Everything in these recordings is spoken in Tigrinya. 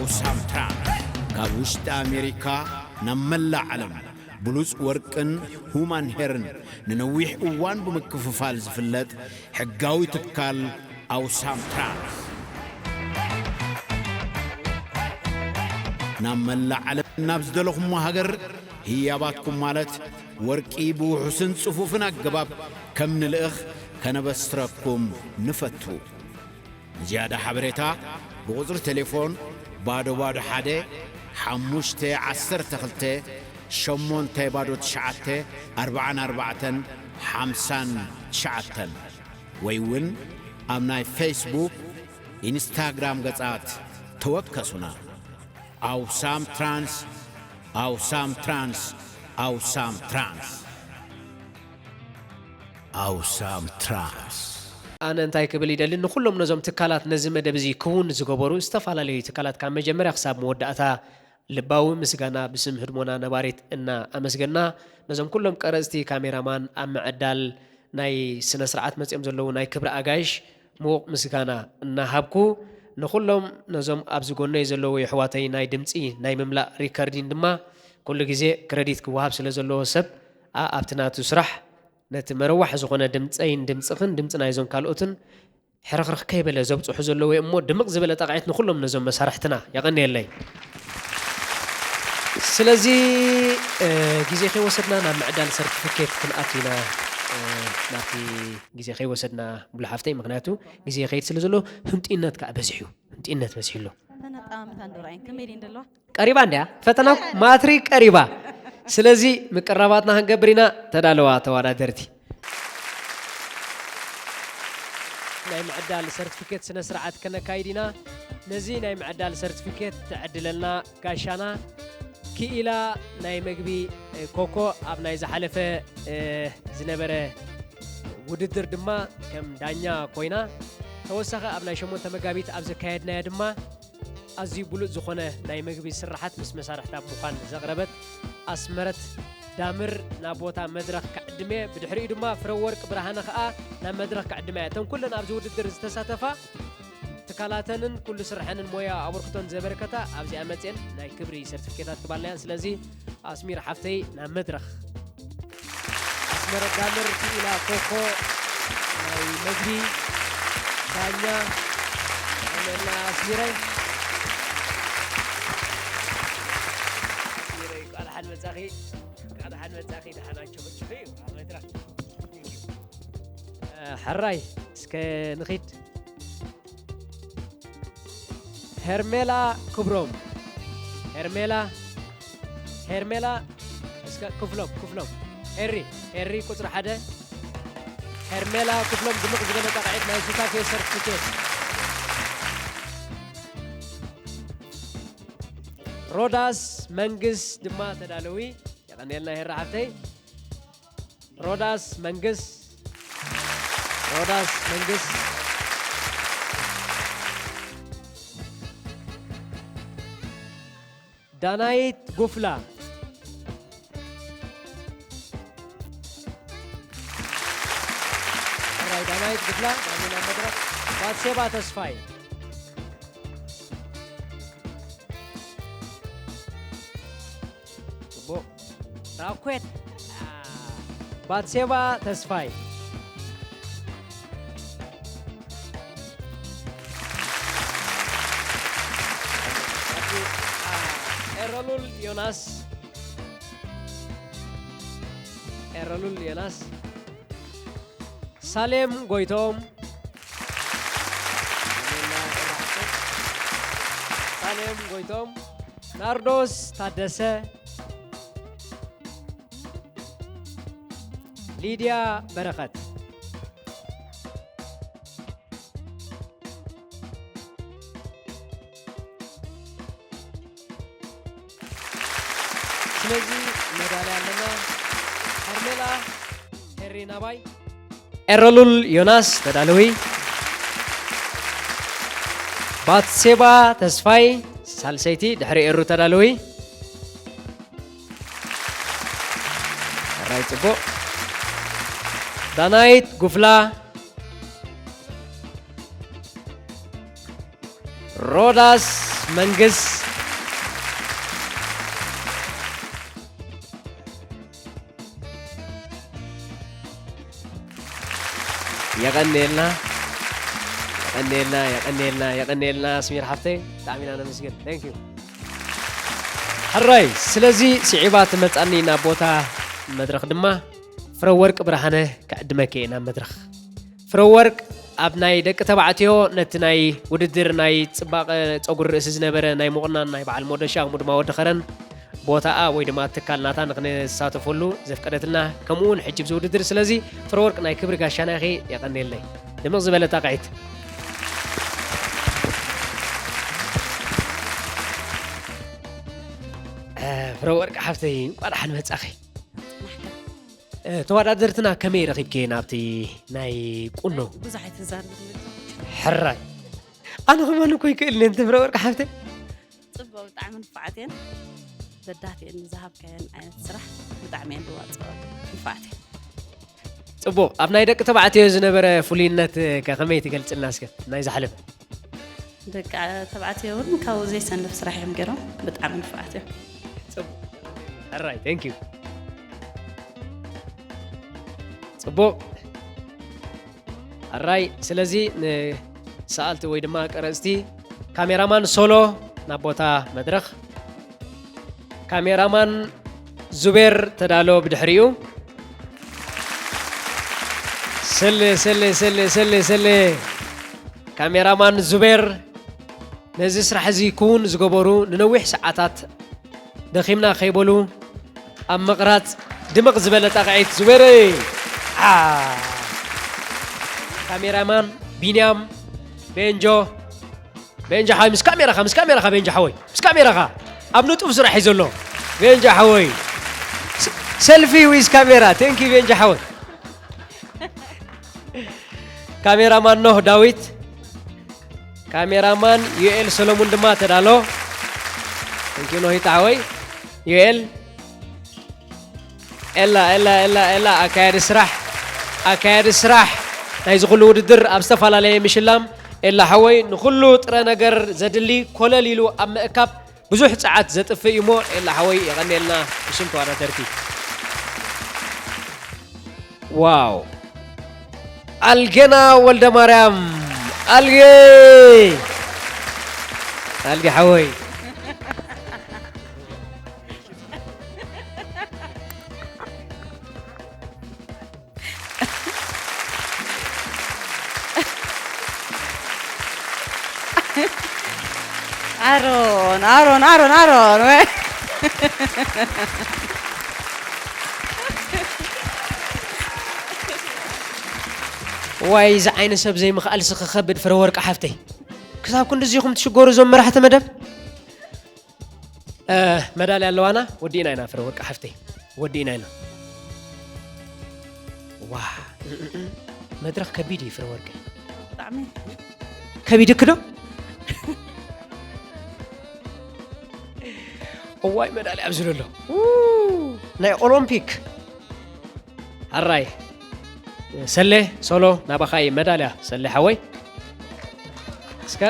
ኣውሳም ትራንስ ካብ ውሽጢ ኣሜሪካ ናብ መላእ ዓለም ብሉጽ ወርቅን ሁማን ሄርን ንነዊሕ እዋን ብምክፍፋል ዝፍለጥ ሕጋዊ ትካል ኣውሳም ትራንስ፣ ናብ መላእ ዓለም ናብ ዝደለኹሞ ሃገር ህያባትኩም ማለት ወርቂ ብውሑስን ጽፉፍን ኣገባብ ከም ንልእኽ ከነበስረኩም ንፈቱ። ንዝያዳ ሓበሬታ ብቁጽሪ ቴሌፎን ባዶ ባዶ ሓደ ሓሙሽተ ዓሰርተ ክልተ ሸሞንተ ባዶ ትሽዓተ ኣርባዓን ኣርባዕተን ሓምሳን ትሽዓተን ወይ እውን ኣብ ናይ ፌስቡክ፣ ኢንስታግራም ገጻት ተወከሱና። ኣውሳም ትራንስ፣ ኣውሳም ትራንስ፣ ኣውሳም ትራንስ። ኣውሳም ትራንስ። ኣነ እንታይ ክብል ይደሊ፣ ንኹሎም ነዞም ትካላት ነዚ መደብ እዚ ክውን ዝገበሩ ዝተፈላለዩ ትካላት ካብ መጀመርያ ክሳብ መወዳእታ ልባዊ ምስጋና ብስም ህድሞና ነባሪት እና ኣመስገና፣ ነዞም ኩሎም ቀረጽቲ፣ ካሜራማን፣ ኣብ ምዕዳል ናይ ስነ ስርዓት መጺኦም ዘለዉ ናይ ክብሪ ኣጋይሽ ምዉቕ ምስጋና እናሃብኩ፣ ንኹሎም ነዞም ኣብዚ ጎነይ ዘለዉ የሕዋተይ ናይ ድምጺ ናይ ምምላእ ሪከርዲን ድማ ኩሉ ግዜ ክረዲት ክወሃብ ስለ ዘለዎ ሰብ፣ ኣብቲ ናቱ ስራሕ ነቲ መረዋሕ ዝኾነ ድምጸይን ድምጽኽን ድምጺ ናይዞም ካልኦትን ሕርኽርኽ ከይበለ ዘብጽሑ ዘለዉ እዮም እሞ፣ ድምቕ ዝበለ ጣቕዒት ንኹሎም ነዞም መሳርሕትና። የቐንየለይ። ስለዚ፣ እ፣ ግዜ ከይወሰድና ናብ ምዕዳል ሰርቲፊኬት ክንኣቱ ኢና። እ፣ ናብቲ ግዜ ከይወሰድና፣ ብሉ ሓፍተይ፣ ምኽንያቱ ግዜ ይኸይድ ስለ ዘሎ፣ ህንጡይነት ከኣ በዚሑ እዩ። ህንጡይነት በዚሑ ኣሎ። ፈተና ኣጠማምታ እንዶ ረኣየን ከመይ ድየን ዘለዋ? ቀሪባ እንድያ። ፈተና ማትሪክ ቀሪባ። ስለዚ ምቅራባትና ክንገብር ኢና። ተዳለዋ ተወዳደርቲ። ናይ ምዕዳል ሰርቲፊኬት ስነ ስርዓት ከነካይድ ኢና። ነዚ ናይ ምዕዳል ሰርቲፊኬት ትዕድለልና ጋሻና ክኢላ ናይ መግቢ፣ እ፣ ኮኮ ኣብ ናይ ዝሓለፈ፣ እ፣ ዝነበረ ውድድር ድማ ከም ዳኛ ኮይና፣ ተወሳኺ ኣብ ናይ ሸሞንተ መጋቢት ኣብ ዘካየድናዮ ድማ ኣዝዩ ብሉጽ ዝኾነ ናይ መግቢ ስርሓት ምስ መሳርሕታ ብምዃን ዘቕረበት ኣስመረት ዳምር ናብ ቦታ መድረኽ ክዕድም እየ። ብድሕሪኡ ድማ ፍረወርቅ ብርሃነ ከኣ ናብ መድረኽ ክዕድማ እየ። እተን ኩለን ኣብዚ ውድድር ዝተሳተፋ ትካላተንን ኩሉ ስርሐንን ሞያ ኣበርክቶን ዘበርከታ ኣብዚኣ መጽየን ናይ ክብሪ ሰርቲፊኬታት ክባልና እየን። ስለዚ ኣስሚር ሓፍተይ ናብ መድረኽ። ኣስመረት ዳምር፣ ክኢላ ኮኮ ናይ መግቢ፣ ዳኛ፣ ኣመና ኣስሚረይ። ኣስሚረይ፣ እንኳዕ ደሓን መጻኺ፣ እንኳዕ ደሓን መጻኺ፣ ደሓን ኣጆኺ እዩ ኣብ መድረኽ። ሕራይ፣ እስከ ንኺድ። ሄርሜላ ክብሮም። ሄርሜላ፣ ሄርሜላ፣ እስከ ክፍሎም፣ ክፍሎም። ሄሪ፣ ሄሪ ቁጽሪ ሓደ። ሄርሜላ ክፍሎም ድምቕ ዝበለ ጣቕዒት ናይ ሱታፌ ሰርቲፊኬት። ሮዳስ መንግስ ድማ ተዳለዊ። የቐንየልና ሄራ ሓፍተይ። ሮዳስ መንግስ፣ ሮዳስ መንግስ። ዳናይት ጉፍላ። ሕራይ ዳናይት ጉፍላ፣ ዳኒ ናብ መድረኽ። ባትሴባ ተስፋይ። ጽቡቕ። ራኩዌት። ባትሴባ ተስፋይ። ኤረሉል ዮናስ። ኤረሉል ዮናስ። ሳሌም ጎይቶም። ሳሌም ጎይቶም። ናርዶስ ታደሰ። ሊድያ በረኸት። ስለዚ መዳልያ ኣለና። ሄርሜላ ሄሪ ናባይ። ኤረሉል ዮናስ ተዳለዊ። ባትሴባ ተስፋይ ሳልሰይቲ ድሕሪ ኤሩ ተዳለዊ። ሕራይ ጽቡቕ። ዳናይት ጉፍላ። ሮዳስ መንግስ። የቐንየልና፣ የቐንየልና፣ የቐንየልና፣ የቐንየልና ኣስሚር ሓፍተይ፣ ብጣዕሚ ኢና ነመስግን። Thank you። ሕራይ፣ ስለዚ ስዒባ ትመጻኒ ናብ ቦታ መድረኽ ድማ ፍረወርቅ ብርሃነ ክዕድመኪ እየ ናብ መድረኽ። ፍረወርቅ ኣብ ናይ ደቂ ተባዕትዮ ነቲ ናይ ውድድር ናይ ጽባቐ ጸጉሪ ርእሲ ዝነበረ ናይ ምቑናን ናይ በዓል ሞደሻ ከምኡ ድማ ወዲ ኸረን ቦታኣ ወይ ድማ ትካል ናታ ንኽንሳተፈሉ ዘፍቀደትልና ከምኡ እውን ሕጂ ብዚ ውድድር። ስለዚ ፍረወርቅ ናይ ክብሪ ጋሻና ኢኺ፣ የቐንየለይ። ድምቕ ዝበለ ጣቕዒት። እ፣ ፍረወርቅ ሓፍተይ እንቋዕ ደሓን መጻኺ። እ፣ ተወዳደርትና ከመይ ረኺብኪ ናብቲ ናይ ቁኖ? ብዙሕ ኣይተዛርብን። ሕራይ። ኣነ ከማን እኮ ይክእል ነንቲ ፍረወርቅ ሓፍተይ። ጽቡቕ፣ ብጣዕሚ ንፉዓት እየን። በዳህት እየን ንዝሃብካየን ዓይነት ስራሕ ብጣዕሚ እየን ዝዋጽኦ። ንፉዓት እየን። ጽቡቕ። ኣብ ናይ ደቂ ተባዕትዮ ዝነበረ ፍሉይነት ከ ከመይ ትገልጽልና እስከ? ናይ ዝሓለፈ። ደቂ ተባዕትዮ እውን ካብኡ ዘይሰንፍ ስራሕ እዮም ገይሮም። ብጣዕሚ ንፉዓት እዮም። ጽቡቕ። ሕራይ፣ thank you። ጽቡቕ። ሕራይ፣ ስለዚ ንሰኣልቲ ወይ ድማ ቀረጽቲ ካሜራማን ሶሎ ናብ ቦታ መድረኽ። ካሜራማን ዙቤር ተዳሎ ብድሕሪኡ። ሰሌ፣ ሰሌ፣ ሰሌ፣ ሰሌ፣ ሰሌ። ካሜራማን ዙቤር ነዚ ስራሕ እዚ ክውን ዝገበሩ ንነዊሕ ሰዓታት ደኺምና ከይበሉ ኣብ ምቕራጽ ድምቕ ዝበለ ጣቕዒት ዙቤረይ። ዓ። ካሜራማን ቢንያም ቤንጆ፣ ቤንጆ ሓወይ ምስ ካሜራኻ፣ ምስ ካሜራኻ ቤንጆ ሓወይ፣ ምስ ካሜራኻ ኣብ ንጡፍ ስራሕ እዩ ዘሎ ቤንጆ ሓወይ። ስ-፣ ሰልፊ ዊዝ ካሜራ። Thank you ቤንጆ ሓወይ። ካሜራማን ኖህ ዳዊት፣ ካሜራማን ዩኤል ሰሎሙን ድማ ተዳሎ። Thank you ኖህ ሓወይ። ዩኤል ኤላ፣ ኤላ፣ ኤላ፣ ኤላ፣ ኣካያዲ ስራሕ፣ ኣካያዲ ስራሕ ናይዚ ኩሉ ውድድር ኣብ ዝተፈላለየ ምሽላም፣ ኤላ ሓወይ፣ ንኹሉ ጥረ ነገር ዘድሊ ኮለል ኢሉ ኣብ ምእካብ ብዙሕ ጸዓት ዘጥፍእ እዩ እሞ፣ ኤላ ሓወይ፣ የቐንየልና ብሽም ተወዳደርቲ። ዋው! ኣልጌና ወልደ ማርያም፣ ኣልጌ፣ ኣልጌ ሓወይ። ኣሮን፣ ኣሮን፣ ኣሮን፣ ኣሮን፣ ወይ። ዋይ፣ እዚ ዓይኒ ሰብ ዘይምኽኣልሲ ክኸብድ ፍረ ወርቂ ሓፍተይ። ክሳብ ክንድዚ ኢኹም ትሽገሩ እዞም መራሕቲ መደብ? እ፣ መዳልያ ኣለዋና? ወዲእና ኢና ፍረ ወርቂ ሓፍተይ። ወዲእና ኢና። ዋ፣ መድረኽ ከቢድ እዩ ፍረ ወርቂ። ብጣዕሚ። ከቢድክ ዶ? እዋይ መዳልያ ኣብዚ ዘሎ። ው፣ ናይ ኦሎምፒክ። ሕራይ። ሰሌ፣ ሶሎ፣ ናባኻ እዩ መዳልያ፣ ሰሌ ሓወይ። እስከ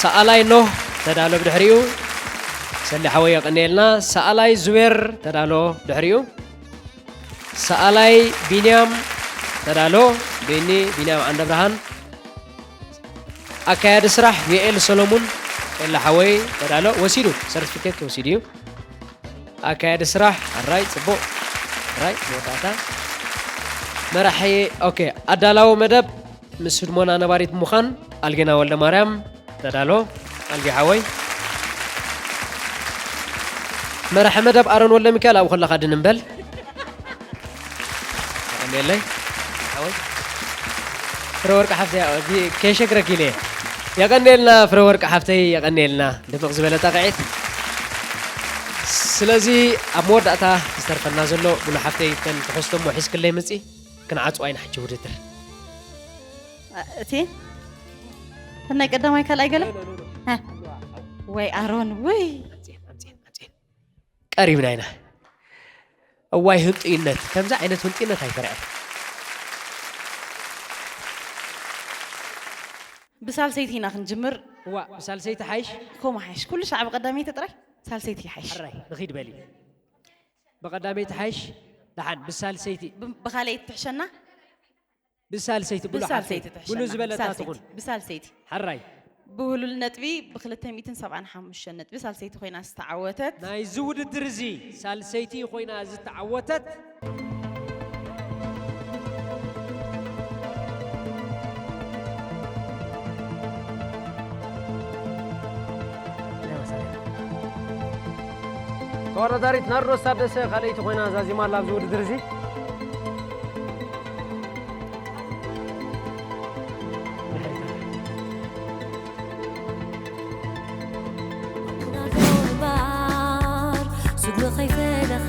ሰኣላይ ኖህ ተዳሎ ብድሕሪኡ። ሰሌ ሓወይ የቐንየልና። ሰኣላይ ዙቤር ተዳሎ ድሕሪኡ። ሰኣላይ ቢንያም ተዳሎ፣ ቢኒ፣ ቢንያም ዓንደብርሃን። ኣካያዲ ስራሕ ዩኤል ሰሎሙን፣ ኤላ ሓወይ ተዳሎ፣ ወሲዱ፣ ሰርቲፊኬት ወሲዱ እዩ። ኣካያዲ ስራሕ፣ ኣራይ፣ ጽቡቕ። ኣራይ፣ መወዳእታ። መራሒ፣ ኦኬ፣ ኣዳላዊ መደብ ምስ ህድሞና ነባሪት ብምዃን፣ ኣልጌና ወልደ ማርያም፣ ተዳሎ፣ ኣልጌ ሓወይ። መራሒ መደብ ኣሮን ወልደ ሚካኤል፣ ኣብኡ ከለኻ ድን እምበል። የቐንየለይ፣ ሓወይ። ፍረ ወርቂ ሓፍተይ፣ ቢ-፣ ከይሸግረኪ ኢለ እየ። የቐንየልና፣ ፍረ ወርቂ ሓፍተይ፣ የቐንየልና። ድምቕ ዝበለ ጣቕዒት። ስለዚ፣ ኣብ መወዳእታ ዝተርፈና ዘሎ፣ ብሉ ሓፍተይ፣ እተን ተኸስቶ እሞ ሒዝክለይ ምጺ፣ ክንዓጽዋ ኢና ሕጂ ውድድር። እ-፣ እቲ ናይ ቀዳማይ ካልኣይ ገለ? እ፣ ወይ ኣሮን፣ ወይ። ኣምጺኤን፣ ኣምጺኤን፣ ኣምጺኤን። ቀሪብና ኢና። እዋይ ህንጡይነት፣ ከምዚ ዓይነት ህንጡይነት ኣይተረኣየን። ብሳልሰይቲ ኢና ክንጅምር። እዋ ብሳልሰይቲ ሓይሽ። ከምኡ ሓይሽ። ኩሉ ሻዕ ብቐዳመይቲ ጥራይ ሳልሰይቲ ይሓይሽ። ሕራይ ንኺድ በሊ። ብቐዳመይቲ ሓይሽ። ደሓን ብሳልሰይቲ። ብኻልኣይቲ ትሕሸና። ብሳልሰይቲ ብሉ ብሳልሰይቲ ሓፍተይ። ትሕሸና። ብሉ ዝበለታ ብሳልሰይቲ- ትኹን። ብሳልሰይቲ ሕራይ። ብህሉል ነጥቢ ብ275 ነጥቢ ሳልሰይቲ ኮይና ዝተዓወተት። ናይዚ ውድድር እዚ ሳልሰይቲ ኮይና ዝተዓወተት። ተወዳዳሪት ናርዶስ ታደሰ ካልኣይቲ ኮይና ዛዚማ ኣላ ኣብዚ ውድድር እዚ። እምባር ስጉሚ ከይፈለኻ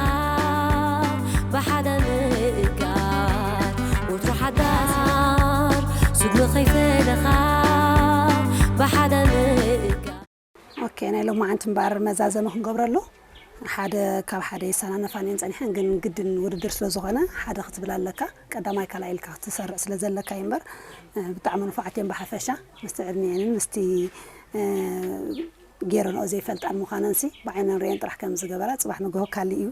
ብሓደ ምእጋር ወትሩ ሓዳስ እምባር ስጉሚ ከይፈለኻ ብሓደ ምእጋር ኦኬ ናይ ሎማዓንቲ እምበኣር መዛዘሚ ክንገብረሉ ሓደ ካብ ሓደ ይሰናነፋን እየን ጸኒሐን ግን ግድን ውድድር ስለ ዝኾነ ሓደ ክትብል ኣለካ ቀዳማይ ካልኣይ ኢልካ ክትሰርዕ ስለ ዘለካ እዩ እምበር ብጣዕሚ ንፉዓት እየን ብሓፈሻ ምስቲ ዕድሚኤንን ምስቲ ገይረንኦ ዘይፈልጣን ምዃነንሲ ብዓይነን ርእየን ጥራሕ ከም ዝገበራ ጽባሕ ንግሆ ካልእ እዩ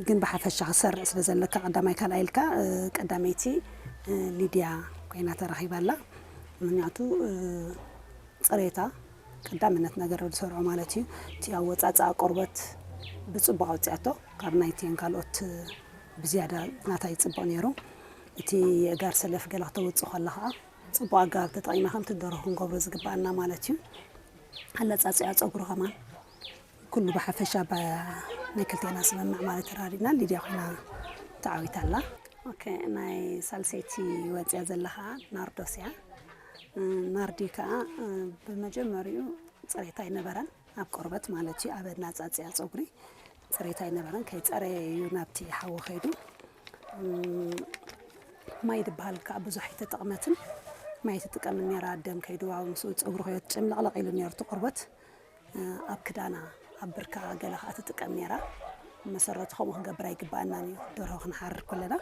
ግን ብሓፈሻ ክሰርዕ ስለ ዘለካ ቀዳማይ ካልኣይ ኢልካ ቀዳመይቲ ሊድያ ኮይና ተረኺባ ኣላ ምክንያቱ ፅሬታ ቀዳምነት ነገር ዝሰርዖ ማለት እዩ እቲ ኣወፃፅኣ ቆርበት ብፅቡቅ ኣውፅኣቶ ካብ ናይቲን ካልኦት ብዝያዳ ናታ ይፅብቅ ነይሩ እቲ የእጋር ሰለፍ ገለ ክተውፅእ ከላ ከዓ ፅቡቅ ኣገባብ ተጠቂማ ከምቲ ደርሆ ክንገብሮ ዝግበኣና ማለት እዩ ኣለፃፅኣ ፀጉሪ ከማን ኩሉ ብሓፈሻ ናይ ክልቴና ስምምዕ ማለት ተራዲእና ሊድያ ኮይና ተዓዊታ ኣላ ናይ ሳልሰይቲ ወፅያ ዘላ ከዓ ናርዶስ እያ ናርዲ ከዓ ብመጀመሪኡ ፅሬት ኣይነበረን ኣብ ቆርበት ማለት እዩ ኣብ ኣናፃፅያ ፀጉሪ ፅሬት ኣይነበረን ከይፀረየ እዩ ናብቲ ሓዊ ከይዱ ማይ ዝበሃል ከዓ ብዙሕ ኣይተጠቕመትን ማይ ትጥቀም ነራ ደም ከይዱ ኣብ ምስኡ ፀጉሪ ከዮ ጭምለቕለቕ ኢሉ ነሩ እቲ ቆርበት ኣብ ክዳና ኣብ ብርካ ገለ ከዓ ትጥቀም ነራ መሰረቱ ከምኡ ክንገብር ኣይግበኣናን እዩ ደርሆ ክንሓርር ከለና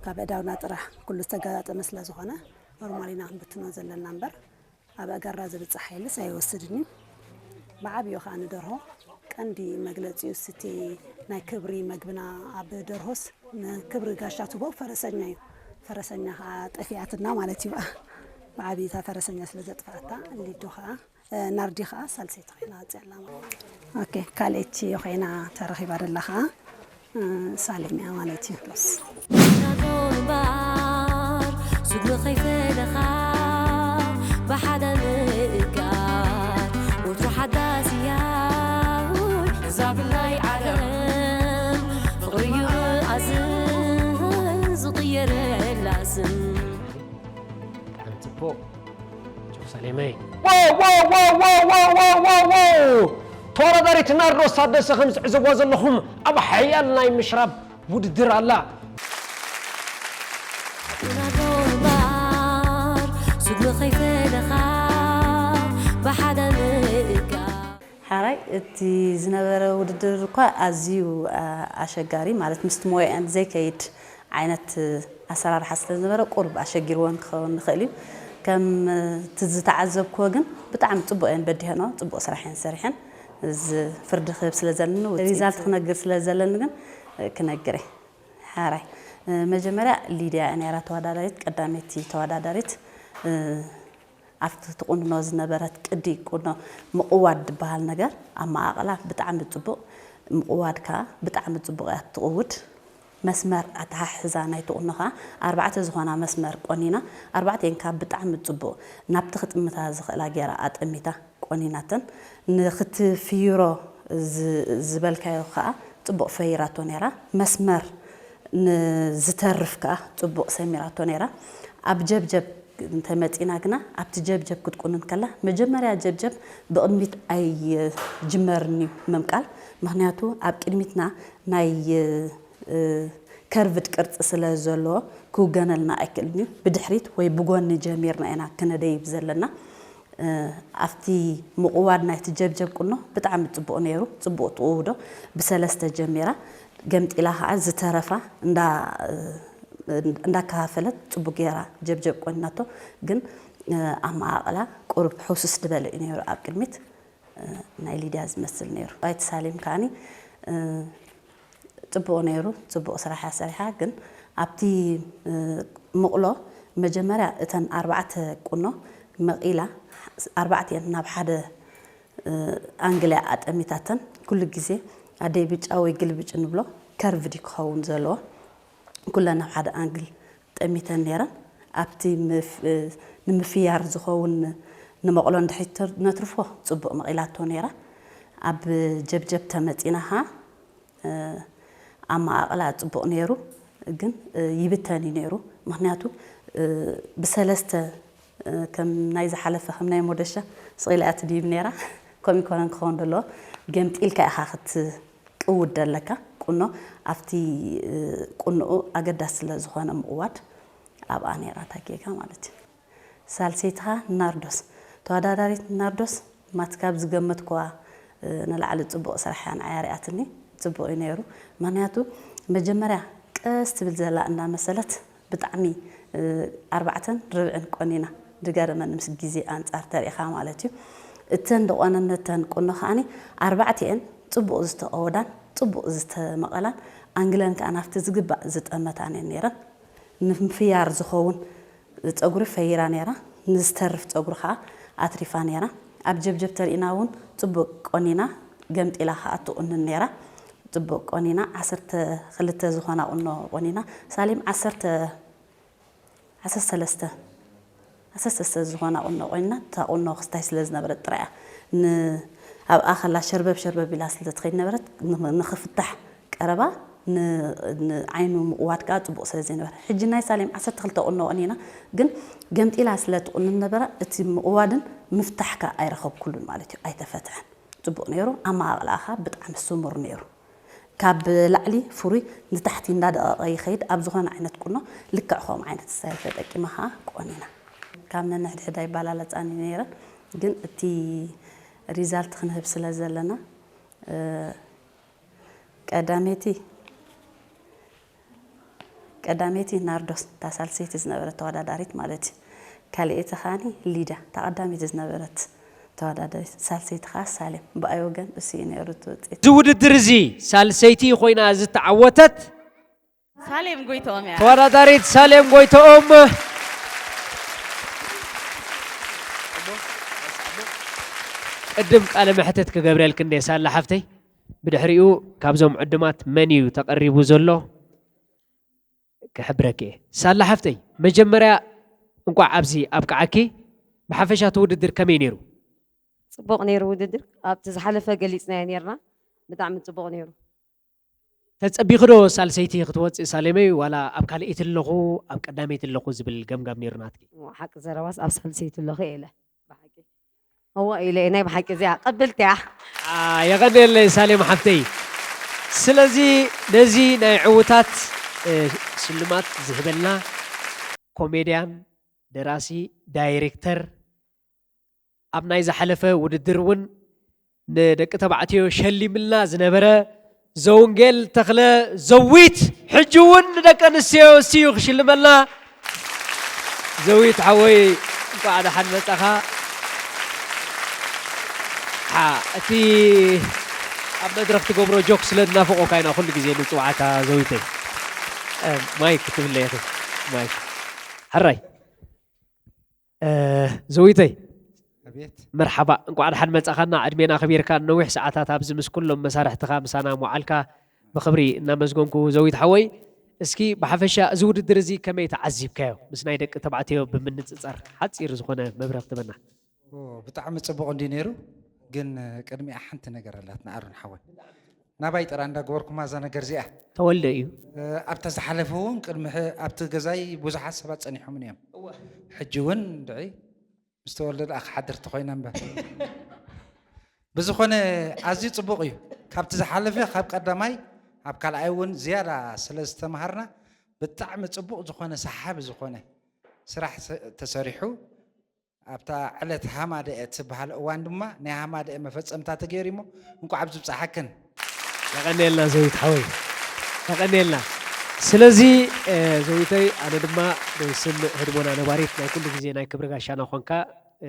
ካብ ኣእዳውና ጥራሕ ኩሉ ዝተገጣጠመ ስለ ዝኾነ ኖርማል ኢና ክንብትኖ ዘለና እምበር ኣብ ኣእጋርና ዝብፃሕ ሓይልስ ኣይወስድን እዩ ብዓብዮ ከዓ ንደርሆ ቀንዲ መግለፂኡ ስቲ ናይ ክብሪ መግብና ኣብ ደርሆስ ንክብሪ ጋሻ ትቦ ፈረሰኛ እዩ ፈረሰኛ ከዓ ጠፊኣትና ማለት እዩ ብዓብይታ ፈረሰኛ ስለ ዘጥፋኣታ ሊዶ ከዓ ናርዲ ከዓ ሳልሰይቲ ኮይና ወፅያ ኣላ ማለት እዩ ካልኣይቲ ኮይና ተረኺባ ደላ ከዓ ሳሌም እያ ማለት እዩ ሎስ ናጎንባር ስጉሚ ከይፈለኻ ብሓደ ምእጋር ወትሩ ሓዳስ እያ እዛ ብላይ ዓለም ፍቕሪ ይኣዝን ዝቕየረላ ስም ብጣዕሚ ፅቡቅ ጆርሳሌመይ ተወዳዳሪት ናርዶስ ታደሰ ከም ዝዕዘብዋ ዘለኹም ኣብ ሓያል ናይ ምሽራብ ውድድር ኣላ ናጎንባር ስጉሚ ከይፈለኻ ብሓደ ምእጋር ሓራይ እቲ ዝነበረ ውድድር እኳ ኣዝዩ ኣሸጋሪ ማለት ምስቲ ሞያአን ዘይከይድ ዓይነት ኣሰራርሓ ስለ ዝነበረ ቁሩብ ኣሸጊርወን ክኸውን ንኽእል እዩ ከም እቲ ዝተዓዘብክዎ ግን ብጣዕሚ ፅቡቅ እየን በዲሀንኦ ፅቡቅ ስራሕ እየን ሰሪሐን እዚ ፍርዲ ክህብ ስለ ዘለኒ ሪዛልት ክነግር ስለ ዘለኒ ግን ክነግር እየ ሓራይ መጀመርያ ሊድያ እያ ነይራ ተወዳዳሪት ቀዳመይቲ ተወዳዳሪት ኣብቲ ትቁንኖ ዝነበረት ቅዲ ቁኖ ምቕዋድ ዝበሃል ነገር ኣመቓቕላ ብጣዕሚ ፅቡቕ ምቕዋድ ከዓ ብጣዕሚ ፅቡቕ እያ ትቕውድ መስመር ኣተሓሕዛ ናይቲ ቁኖ ከዓ ኣርባዕተ ዝኾና መስመር ቆኒና ኣርባዕተን ከዓ ብጣዕሚ ፅቡቕ ናብቲ ክጥምታ ዝኽእላ ገይራ ኣጠሚታ ቆኒናተን ንክትፍይሮ ዝበልካዮ ከዓ ፅቡቕ ፈይራቶ ነይራ መስመር ንዝተርፍ ከዓ ፅቡቕ ሰሚራቶ ነይራ ኣብ ጀብጀብ እንተመፂና ግና ኣብቲ ጀብጀብ ክትቁንን ከላ መጀመርያ ጀብጀብ ብቕድሚት ኣይጅመርን እዩ ምምቃል ምክንያቱ ኣብ ቅድሚትና ናይ ከርቭድ ቅርፂ ስለ ዘለዎ ክውገነልና ኣይክእልን እዩ ብድሕሪት ወይ ብጎኒ ጀሚርና ኢና ክነደይብ ዘለና ኣብቲ ምቕዋድ ናይቲ ጀብጀብ ቁኖ ብጣዕሚ ፅቡቕ ነይሩ ፅቡቕ ትቕውዶ ብሰለስተ ጀሚራ ገምጢላ ከዓ ዝተረፋ እንዳከፋፈለት ፅቡቅ ገይራ ጀብጀብ ቆኒናቶ ግን ኣመቓቕላ ቁሩብ ሕውስስ ዝበለ እዩ ነይሩ ኣብ ቅድሚት። ናይ ሊድያ ዝመስል ነይሩ። ኣይተሳሊም ከዓኒ ጽቡቕ ነይሩ። ጽቡቕ ስራሕ እያ ሰሪሓ። ግን ኣብቲ ምቕሎ መጀመርያ እተን ኣርባዕተ ቁኖ መቒላ ኣርባዕቲኤን ናብ ሓደ ኣንግል እያ ኣጠሚታተን። ኩሉ ግዜ ኣደይ ብጫ ወይ ግልብጭ ንብሎ ከርቭድ ክኸውን ዘለዎ ኩለን ናብ ሓደ ኣንግል ጠሚተን ነይረን። ኣብቲ ንምፍያር ዝኸውን ንመቕሎ እንድሕር ነትርፎ ጽቡቕ መቒላቶ ነይራ። ኣብ ጀብጀብ ተመጺና ኸዓ ኣመቓቕላ ጽቡቕ ነይሩ፣ ግን ይብተን እዩ ነይሩ። ምኽንያቱ ብሰለስተ ከም ናይ ዝሓለፈ ከም ናይ ሞደሻ ስቕ ኢላ እያ ትድይብ ነይራ። ከምኡ ይኮነን ክኸውን ዘለዎ። ገምጢልካ ኢኻ ክትቅውድ ዘለካ ቁኖ። ኣብቲ ቁኖኡ ኣገዳሲ ስለ ዝኾነ ምቕዋድ ኣብኣ ነይራ እታ ጌጋ ማለት እዩ። ሳልሰይትኻ ናርዶስ፣ ተወዳዳሪት ናርዶስ ማት ካብ ዝገመትኩዋ ንላዕሊ ጽቡቕ ስራሕ እያ ንዓይ ኣርኣያትኒ። ጽቡቕ እዩ ነይሩ። ምኽንያቱ መጀመርያ ቀስ ትብል ዘላ እንዳመሰለት ብጣዕሚ ኣርባዕተን ርብዕን ቆኒና ድገረመኒ ምስ ግዜ ኣንጻር ተሪኢኻ ማለት እዩ። እተን ዝቆነነተን ቁኖ ከዓኒ ኣርባዕቲኤን ጽቡቕ ዝተቐወዳን ጽቡቕ ዝተመቐላን ኣንግለን ከኣ ናብቲ ዝግባእ ዝጠመታን እየን ነይረን። ንምፍያር ዝኸውን ጸጉሪ ፈይራ ነይራ፣ ንዝተርፍ ጸጉሪ ከኣ ኣትሪፋ ነይራ። ኣብ ጀብጀብ ተሪኢና እውን ጽቡቕ ቆኒና ገምጢላ ከኣ ትቑንን ነይራ። ጽቡቕ ቆኒና ዓሰርተ ክልተ ዝኾና ቁኖ ቆኒና ሳሌም ዓሰርተ ዓሰርተ ሰለስተ ዓሰርተ ሰለስተ ዝኾና ቁኖ ቆኒና እታ ቁኖ ክስታይ ስለ ዝነበረት ጥራይ እያ ን ኣብኣ ከላ ሸርበብ ሸርበብ ኢላ ስለ ትኸይድ ነበረት ንኽፍታሕ ቀረባ ንዓይኑ ምቕዋድ ከዓ ፅቡቕ ስለ ዘይነበረ ሕጂ ናይ ሳሌም ዓሰርተ ክልተ ቁኖ ቆኒና ግን ገምጢላ ስለ ትቁንን ነበረ እቲ ምቕዋድን ምፍታሕ ከዓ ኣይረኸብኩሉን ማለት እዩ ኣይተፈትሐን። ጽቡቕ ነይሩ። ኣመቓቕላኻ ብጣዕሚ ስሙር ነይሩ። ካብ ላዕሊ ፍሩይ ንታሕቲ እንዳደቐቐ ይኸይድ። ኣብ ዝኾነ ዓይነት ቁኖ ልክዕ ከምኡ ዓይነት ስታይል ተጠቂማ ኸዓ ቆኒና። ካብ ነንሕድሕድ ኣይባላለፃን እዩ ነይረን፣ ግን እቲ ሪዛልት ክንህብ ስለ ዘለና ቀዳመይቲ ቀዳመይቲ ናርዶስ እታ ሳልሰይቲ ዝነበረት ተወዳዳሪት ማለት እዩ። ካልኣይቲ ኸዓኒ ሊዳ እታ ቀዳመይቲ ዝነበረት ተወዳዳሪት፣ ሳልሰይቲ ኸዓ ሳሌም። ብኣይ ወገን እሱ እዩ ነይሩ እቲ ውፅኢት። እዚ ውድድር እዚ ሳልሰይቲ ኮይና ዝተዓወተት ሳሌም ጎይትኦም እያ። ተወዳዳሪት ሳሌም ጎይትኦም። ቅድም ቃለ መሕትት ክገብረልክ እንደ ሳላ ሓፍተይ፣ ብድሕሪኡ ካብዞም ዕዱማት መን እዩ ተቐሪቡ ዘሎ ክሕብረኪ እየ። ሳላ ሓፍተይ፣ መጀመርያ እንቋዕ ኣብዚ ኣብቅዓኪ። ብሓፈሻ እቲ ውድድር ከመይ ነይሩ? ፅቡቕ ነይሩ ውድድር። ኣብቲ ዝሓለፈ ገሊፅናዮ ነይርና። ብጣዕሚ ፅቡቕ ነይሩ። ተፀቢኺ ዶ ሳልሰይቲ ክትወፅእ ሳሌመይ፣ ዋላ ኣብ ካልኣይቲ ኣለኹ ኣብ ቀዳመይቲ ኣለኹ ዝብል ገምጋም ነይሩ ናትኪ? እሞ ሓቂ ዘረባስ ኣብ ሳልሰይቲ ኣለኹ እየ ኢለ። ብሓቂ። እወ ኢለ እየ። ናይ ብሓቂ እዚኣ ቀብልቲ እያ። የቐንየለይ ሳሌም ሓፍተይ። ስለዚ ነዚ ናይ ዕውታት ሽልማት ዝህበልና ኮሜድያን፣ ደራሲ፣ ዳይሬክተር፣ ኣብ ናይ ዝሓለፈ ውድድር እውን ንደቂ ተባዕትዮ ሸሊምልና ዝነበረ ዘውንጌል ተኽለ ዘዊት ሕጂ እውን ንደቂ ኣንስትዮ እሱ እዩ ክሽልመልና። ዘዊት ሓወይ እንኳዕ ደሓን መጻኻ። ሓ እቲ ኣብ መድረኽ ትገብሮ ጆክ ስለ ዝናፍቆካ ኢና ኩሉ ግዜ ንጽውዓካ ዘዊተይ። ማይክ ክትብለይ ኢኺ ማይክ። ሕራይ ዘዊተይ ኣቤት መርሓባ እንቋዕ ደሓን መጻኻና ዕድሜና ኣኽቢርካ ነዊሕ ሰዓታት ኣብዚ ምስ ኩሎም መሳርሕትኻ ምሳና ምውዓልካ ብኽብሪ እናመስገንኩ ዘዊት ሓወይ እስኪ ብሓፈሻ እዚ ውድድር እዚ ከመይ ተዓዚብካዮ ምስ ናይ ደቂ ተባዕትዮ ብምንጽጻር ሓጺር ዝኾነ መብርህ ክትበና ብጣዕሚ ጽቡቕ እንዲ ነይሩ ግን ቅድሚኣ ሓንቲ ነገር ኣላት ንኣሮን ሓወይ ናባይ ጥራ እንዳገበርኩማ እዛ ነገር እዚኣ ተወልደ እዩ። ኣብታ ዝሓለፈ እውን ቅድሚ ሕ- ኣብቲ ገዛይ ብዙሓት ሰባት ጸኒሖምን እዮም። ሕጂ እውን ድዒ ምስ ተወልደ ደኣ ክሓድር ተኾይነ እምበር። ብዝኾነ ኣዝዩ ጽቡቕ እዩ። ካብቲ ዝሓለፈ ካብ ቀዳማይ ኣብ ካልኣይ እውን ዝያዳ ስለ ዝተምሃርና ብጣዕሚ ጽቡቕ ዝኾነ ሰሓቢ ዝኾነ ስራሕ ተ- ተሰሪሑ ኣብታ ዕለት ሃማደኤ እትበሃል እዋን ድማ ናይ ሃማደኤ መፈጸምታ ተገይሩ እሞ እንኳዕ ኣብዚ ብፀሓክን። የቐንየልና ዘዊት ሓወይ የቐንየልና። ስለዚ፣ እ፣ ዘዊተይ፣ ኣነ ድማ ብስም ህድሞና ነባሪት ናይ ኩሉ ግዜ ናይ ክብሪ ጋሻና ኾንካ፣ እ፣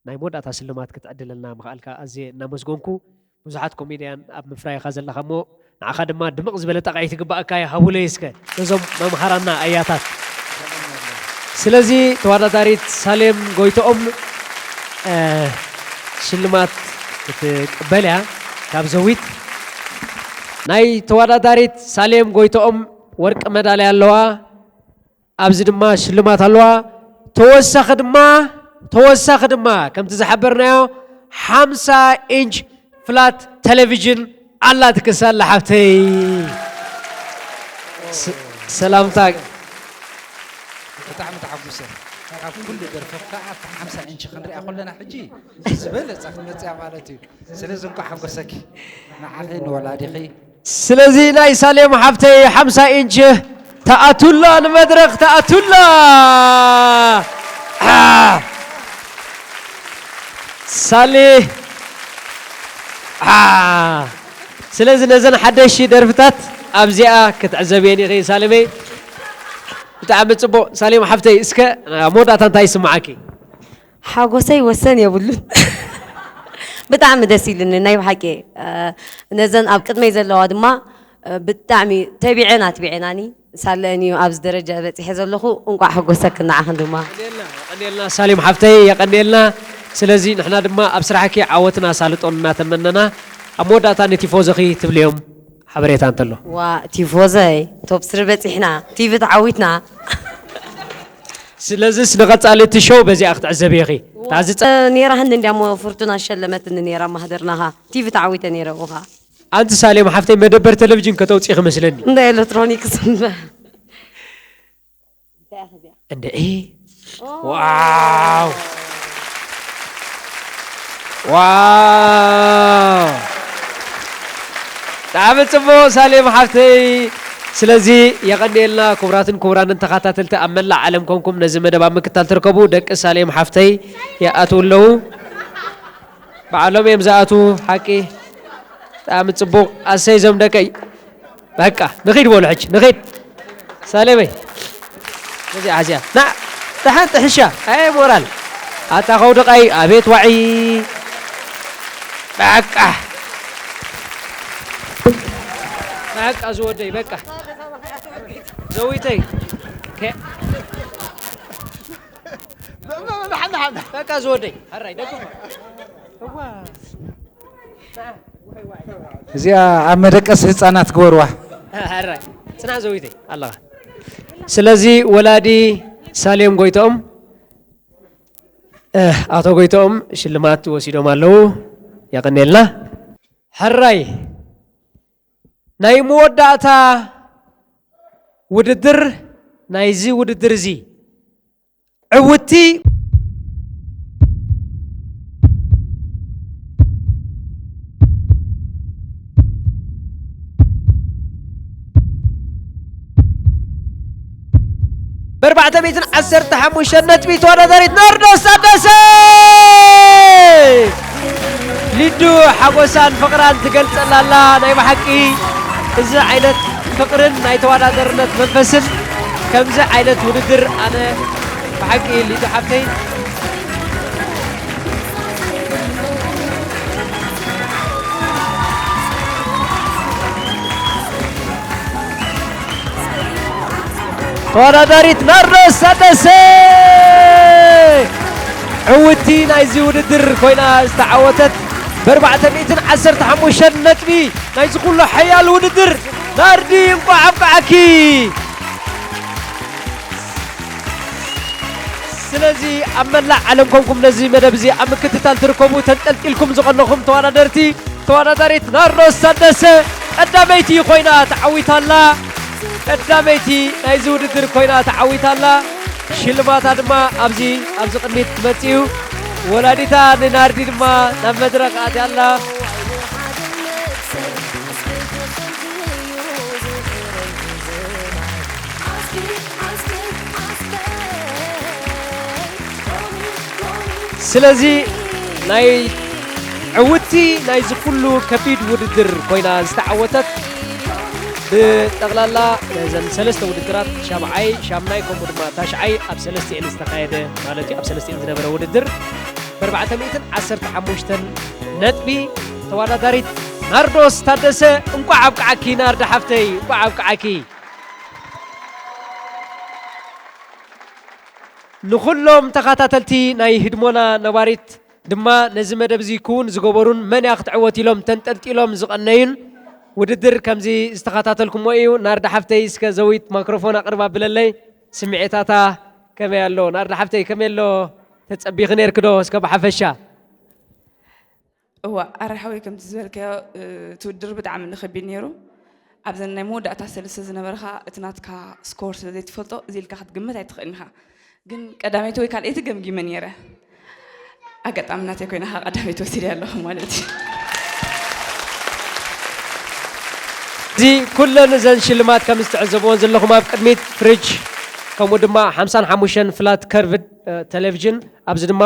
ናይ መወዳእታ ስልማት ክትዕድለልና ምኽኣልካ ኣዝየ እናመስገንኩ፣ ብዙሓት ኮሜድያን ኣብ ምፍራይኻ ዘለኻ እሞ፣ ንዓኻ ድማ ድምቕ ዝበለ ጣቕዒት ይግባኣካ እዩ። ሃቡለይ እስከ ነዞም መምሃራና ኣያታት። ስለዚ ተወዳዳሪት ሳሌም ጎይቶኦም፣ እ፣ ሽልማት ክትቅበል እያ ካብ ዘዊት። ናይ ተወዳዳሪት ሳሌም ጎይቶኦም ወርቂ መዳልያ ኣለዋ። ኣብዚ ድማ ሽልማት ኣለዋ። ተወሳኺ ድማ፣ ተወሳኺ ድማ ከምቲ ዝሓበርናዮ ሓምሳ ኢንች ፍላት ቴሌቪዥን ኣላትኪ ሳላ ሓብተይ። ስ-፣ ሰላምታ። ብጣዕሚ ተሓጒሰ። ካብ ኩሉ ደርፍኻ ኣብቲ ሓምሳ ኢንች ክንሪኣ ከለና ሕጂ ዝበለጸ ክትመጽያ ማለት እዩ። ስለዚ እንኳዕ ሓጎሰኪ ንዓኺ ንወላዲኺ። ስለዚ ናይ ሳሌም ሓብተይ ሓምሳ ኢንች ተኣቱላ፣ ንመድረኽ ተኣቱላ። አ፣ ሳሌ፣ አ፣ ስለዚ ነዘን ሓደሽቲ ደርፍታት ኣብዚኣ ክትዕዘብየን ኢኺ ሳሌመይ። ብጣዕሚ ጽቡቕ ሳሌም ሓብተይ፣ እስከ ኣብ መወዳእታ እንታይ ይስምዓኪ? ሓጎሰይ ወሰን የብሉን። ብጣዕሚ ደስ ኢሉኒ ናይ ብሓቂ። እ፣ ነዘን ኣብ ቅድመይ ዘለዋ ድማ፣ እ፣ ብጣዕሚ ተቢዐን ኣትቢዐናኒ። ሳለን እዩ ኣብዚ ደረጃ በጺሐ ዘለኹ። እንቋዕ ሓጎሰክን ንዓኽን ድማ። የቐንየልና፣ የቐንየልና ሳሌም ሓፍተይ፣ የቐንየልና። ስለዚ ንሕና ድማ ኣብ ስራሕኪ ዓወትን ኣሳልጦን እናተመነና፣ ኣብ መወዳእታ ንቲፎዞኺ ትብልዮም ሓበሬታ እንተሎ። ዋ፣ ቲፎዘይ፣ ቶፕ ስሪ በጺሕና፣ ቲቪ ተዓዊትና። ስለዚስ ንቐጻሊ እቲ ሾው በዚኣ ክትዕዘብዮ ኢኺ። ዋ፣ እታ ዝጸ- ነይራ ህንዲ እንድያ እሞ ፍርቱና ሸለመትኒ ነይራ ማህደርናኻ። ቲቪ ተዓዊተ ነይረ እኻ። ኣንቲ ሳሌም ሓፍተይ መደበር ቴሌቪዥን ከተውጽኢ ክመስለኒ። እንዳ ኤሌክትሮኒክስ እምበር። እንታይ ኢኻ እዚኣ? እንድዒ። ኦ። ዋው። ዋው። ብጣዕሚ ጽቡቕ ሳሌም ሓፍተይ። ስለዚ የቐንየልና ክቡራትን ክቡራንን ተኸታተልቲ ኣብ መላእ ዓለም ኮንኩም ነዚ መደብ ኣብ ምክታል ትርከቡ ደቂ ሳሌም ሓፍተይ ይኣትዉ ኣለዉ። ባዕሎም እዮም ዝኣትዉ ሓቂ። ብጣዕሚ ጽቡቕ። ኣሰይ እዞም ደቀይ። በቃ ንኺድ በሉ ሕጂ ንኺድ። ሳሌመይ። እዚኣ እዚኣ። ና ደሓን ጥሕሻ። ኣይ ሞራል። ኣታ ኸውድቓይ ኣቤት ዋዒ። በቃ። በቃ ዝወደይ በቃ። ዘዊተይ። ከ- በቃ ዝወደይ። ሕራይ ደገ። እዚኣ ኣብ መደቀሲ ህጻናት ግበርዋ። ሕራይ። ጽናሕ ዘዊተይ ኣለኻ። ስለዚ ወላዲ ሳሌም ጎይቶኦም፣ እ፣ ኣቶ ጎይቶኦም ሽልማት ወሲዶም ኣለዉ። የቐንየልና። ሕራይ። ናይ መወዳእታ ውድድር ናይዚ ውድድር እዚ ዕውቲ ብኣርባዕተ ሚእትን ዓሰርተ ሓሙሽተን ነጥቢ ተወዳዳሪት ናርዶስ ታደሰ! ሊዱ ሓጎሳን ፍቕራን ትገልጸላ ኣላ። ናይ ብሓቂ እዚ ዓይነት ፍቕርን ናይ ተወዳዳርነት መንፈስን ከምዚ ዓይነት ውድድር ኣነ ብሓቂ ሊዱ ሓፍተይ ተወዳዳሪት ናርዶስ ታደሰ ዕውቲ ናይዚ ውድድር ኮይና ዝተዓወተት ብኣርባዕተ ሚእትን ዓሰርተ ሓሙሽተን ነጥቢ ናይዚ ኩሉ ሓያል ውድድር ናርዲ እንቋዕ ኣብቅዓኪ። ስለዚ ኣብ መላእ ዓለም ኮንኩም ነዚ መደብ እዚ ኣብ ምክትታል ትርከቡ ተንጠልጢልኩም ዝቐነኹም ተወዳደርቲ ተወዳዳሪት ናርዶስ ታደሰ ቀዳመይቲ ኮይና ተዓዊታ ኣላ። ቀዳመይቲ ናይዚ ውድድር ኮይና ተዓዊታ ኣላ። ሽልማታ ድማ ኣብዚ፣ ኣብዚ ቅድሚት ክመጽእ እዩ። ወላዲታ ንናርዲ ድማ ናብ መድረኽ ኣትያ ኣላ። ስለዚ ናይ ዕውቲ ናይዚ ኩሉ ከቢድ ውድድር ኮይና ዝተዓወተት ብጠቕላላ ነዘን ሰለስተ ውድድራት ሻብዓይ፣ ሻምናይ ከምኡ ድማ ታሽዓይ ኣብ ሰለስቲኤን ዝተኻየደ ማለት እዩ። ኣብ ሰለስቲኤን ዝነበረ ውድድር ብኣርባዕተ ሚእትን ዓሰርተ ሓሙሽተን ነጥቢ ተወዳዳሪት ናርዶስ ታደሰ፣ እንቋዕ ኣብቅዓኪ ናርዲ ሓፍተይ፣ እንቋዕ ኣብቅዓኪ። ንኹሎም ተኸታተልቲ ናይ ህድሞና ነባሪት ድማ ነዚ መደብ እዚ ክውን ዝገበሩን መን እያ ክትዕወት ኢሎም ተንጠልጢሎም ዝቐነዩን ውድድር ከምዚ ዝተኸታተልኩሞ እዩ። ናርዳ ሓፍተይ እስከ ዘዊት ማክሮፎን ኣቕርባ ብለለይ ስምዒታታ ከመይ ኣሎ? ናርዳ ሓፍተይ ከመይ ኣሎ? ተጸቢኺ ነርኪ ዶ እስከ ብሓፈሻ? እዋ ኣረ ሓወይ ከምቲ ዝበልካዮ እቲ ውድድር ብጣዕሚ ንኸቢድ ነይሩ። ኣብዘን ናይ መወዳእታ ሰለስተ ዝነበርካ እቲ ናትካ ስኮር ስለ ዘይትፈልጦ እዚ ኢልካ ክትግምት ኣይትኽእልን ኢኻ። ግን ቀዳመይቲ ወይ ካልኣይቲ ገምጊመ ነይረ። ኣጋጣሚ ናተይ ኮይና ከዓ ቀዳመይቲ ወሲደ ኣለኹ ማለት እዩ። እዚ ኩለን እዘን ሽልማት ከም ዝተዕዘብዎን ዘለኹም ኣብ ቅድሚት ፍሪጅ ከምኡ ድማ ሓምሳን ሓሙሽተን ፍላት ከርቭድ ቴሌቪዥን ኣብዚ ድማ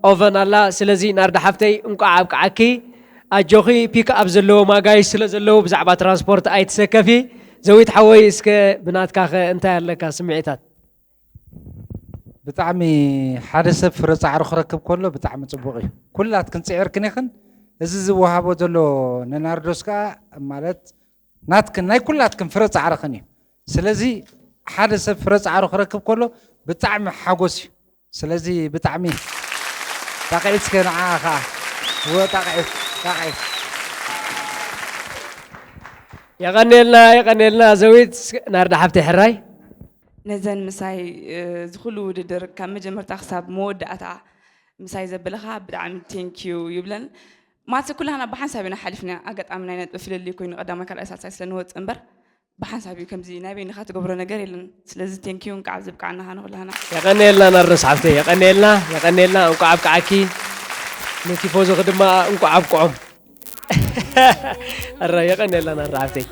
ኦቨን ኣላ። ስለዚ ናርዳ ሓፍተይ እንቋዕ ኣብቅዓኪ። ኣጆኺ ፒክ ኣብ ዘለዎ ማጋይሽ ስለ ዘለዉ ብዛዕባ ትራንስፖርት ኣይትሰከፊ። ዘዊት ሓወይ እስከ ብናትካ ኸ እንታይ ኣለካ ስምዒታት? ብጣዕሚ ሓደ ሰብ ፍረ ፃዕሪ ክረክብ ከሎ ብጣዕሚ ፅቡቕ እዩ። ኩላትክን ፅዒርክን ኢኽን። እዚ ዝወሃቦ ዘሎ ንናርዶስ ከዓ ማለት ናትክን ናይ ኩላትክን ፍረ ፃዕርኽን እዩ። ስለዚ ሓደ ሰብ ፍረ ፃዕሩ ክረክብ ከሎ ብጣዕሚ ሓጎስ እዩ። ስለዚ ብጣዕሚ ጣቕዒት እስከ ንዓኣ ከዓ እወ ጣቕዒት ጣቕዒት የቐንየልና የቐንየልና ዘዊት ናርዳ ሓብተይ ሕራይ ነዘን ምሳይ እዚ ኩሉ ውድድር ካብ መጀመርታ ክሳብ መወዳእታ ምሳይ ዘበለኻ ብጣዕሚ ቴንኪዩ ይብለን። ማትስ ኩላህና ብሓንሳብ ኢና ሓሊፍና ኣጋጣሚ ናይ ነጥቢ ፍልልይ ኮይኑ ቀዳማይ ካልኣይ ሳልሳይ ስለ ንወፅእ እምበር ብሓንሳብ እዩ ከምዚ ናይ በይንኻ ትገብሮ ነገር የለን። ስለዚ ቴንኪዩ እንቃዕ ኣብዚ ብቃዕና ንኹላህና። የቐንየልና ናርዶስ ሓፍተይ የቐንየልና የቐንየልና እንቋዕ ኣብቅዓኪ። ንቲፎዞኺ ድማ እንቋዕ ኣብቅዖም። ኣረ የቐንየልና ናርዳ ሓፍተይ።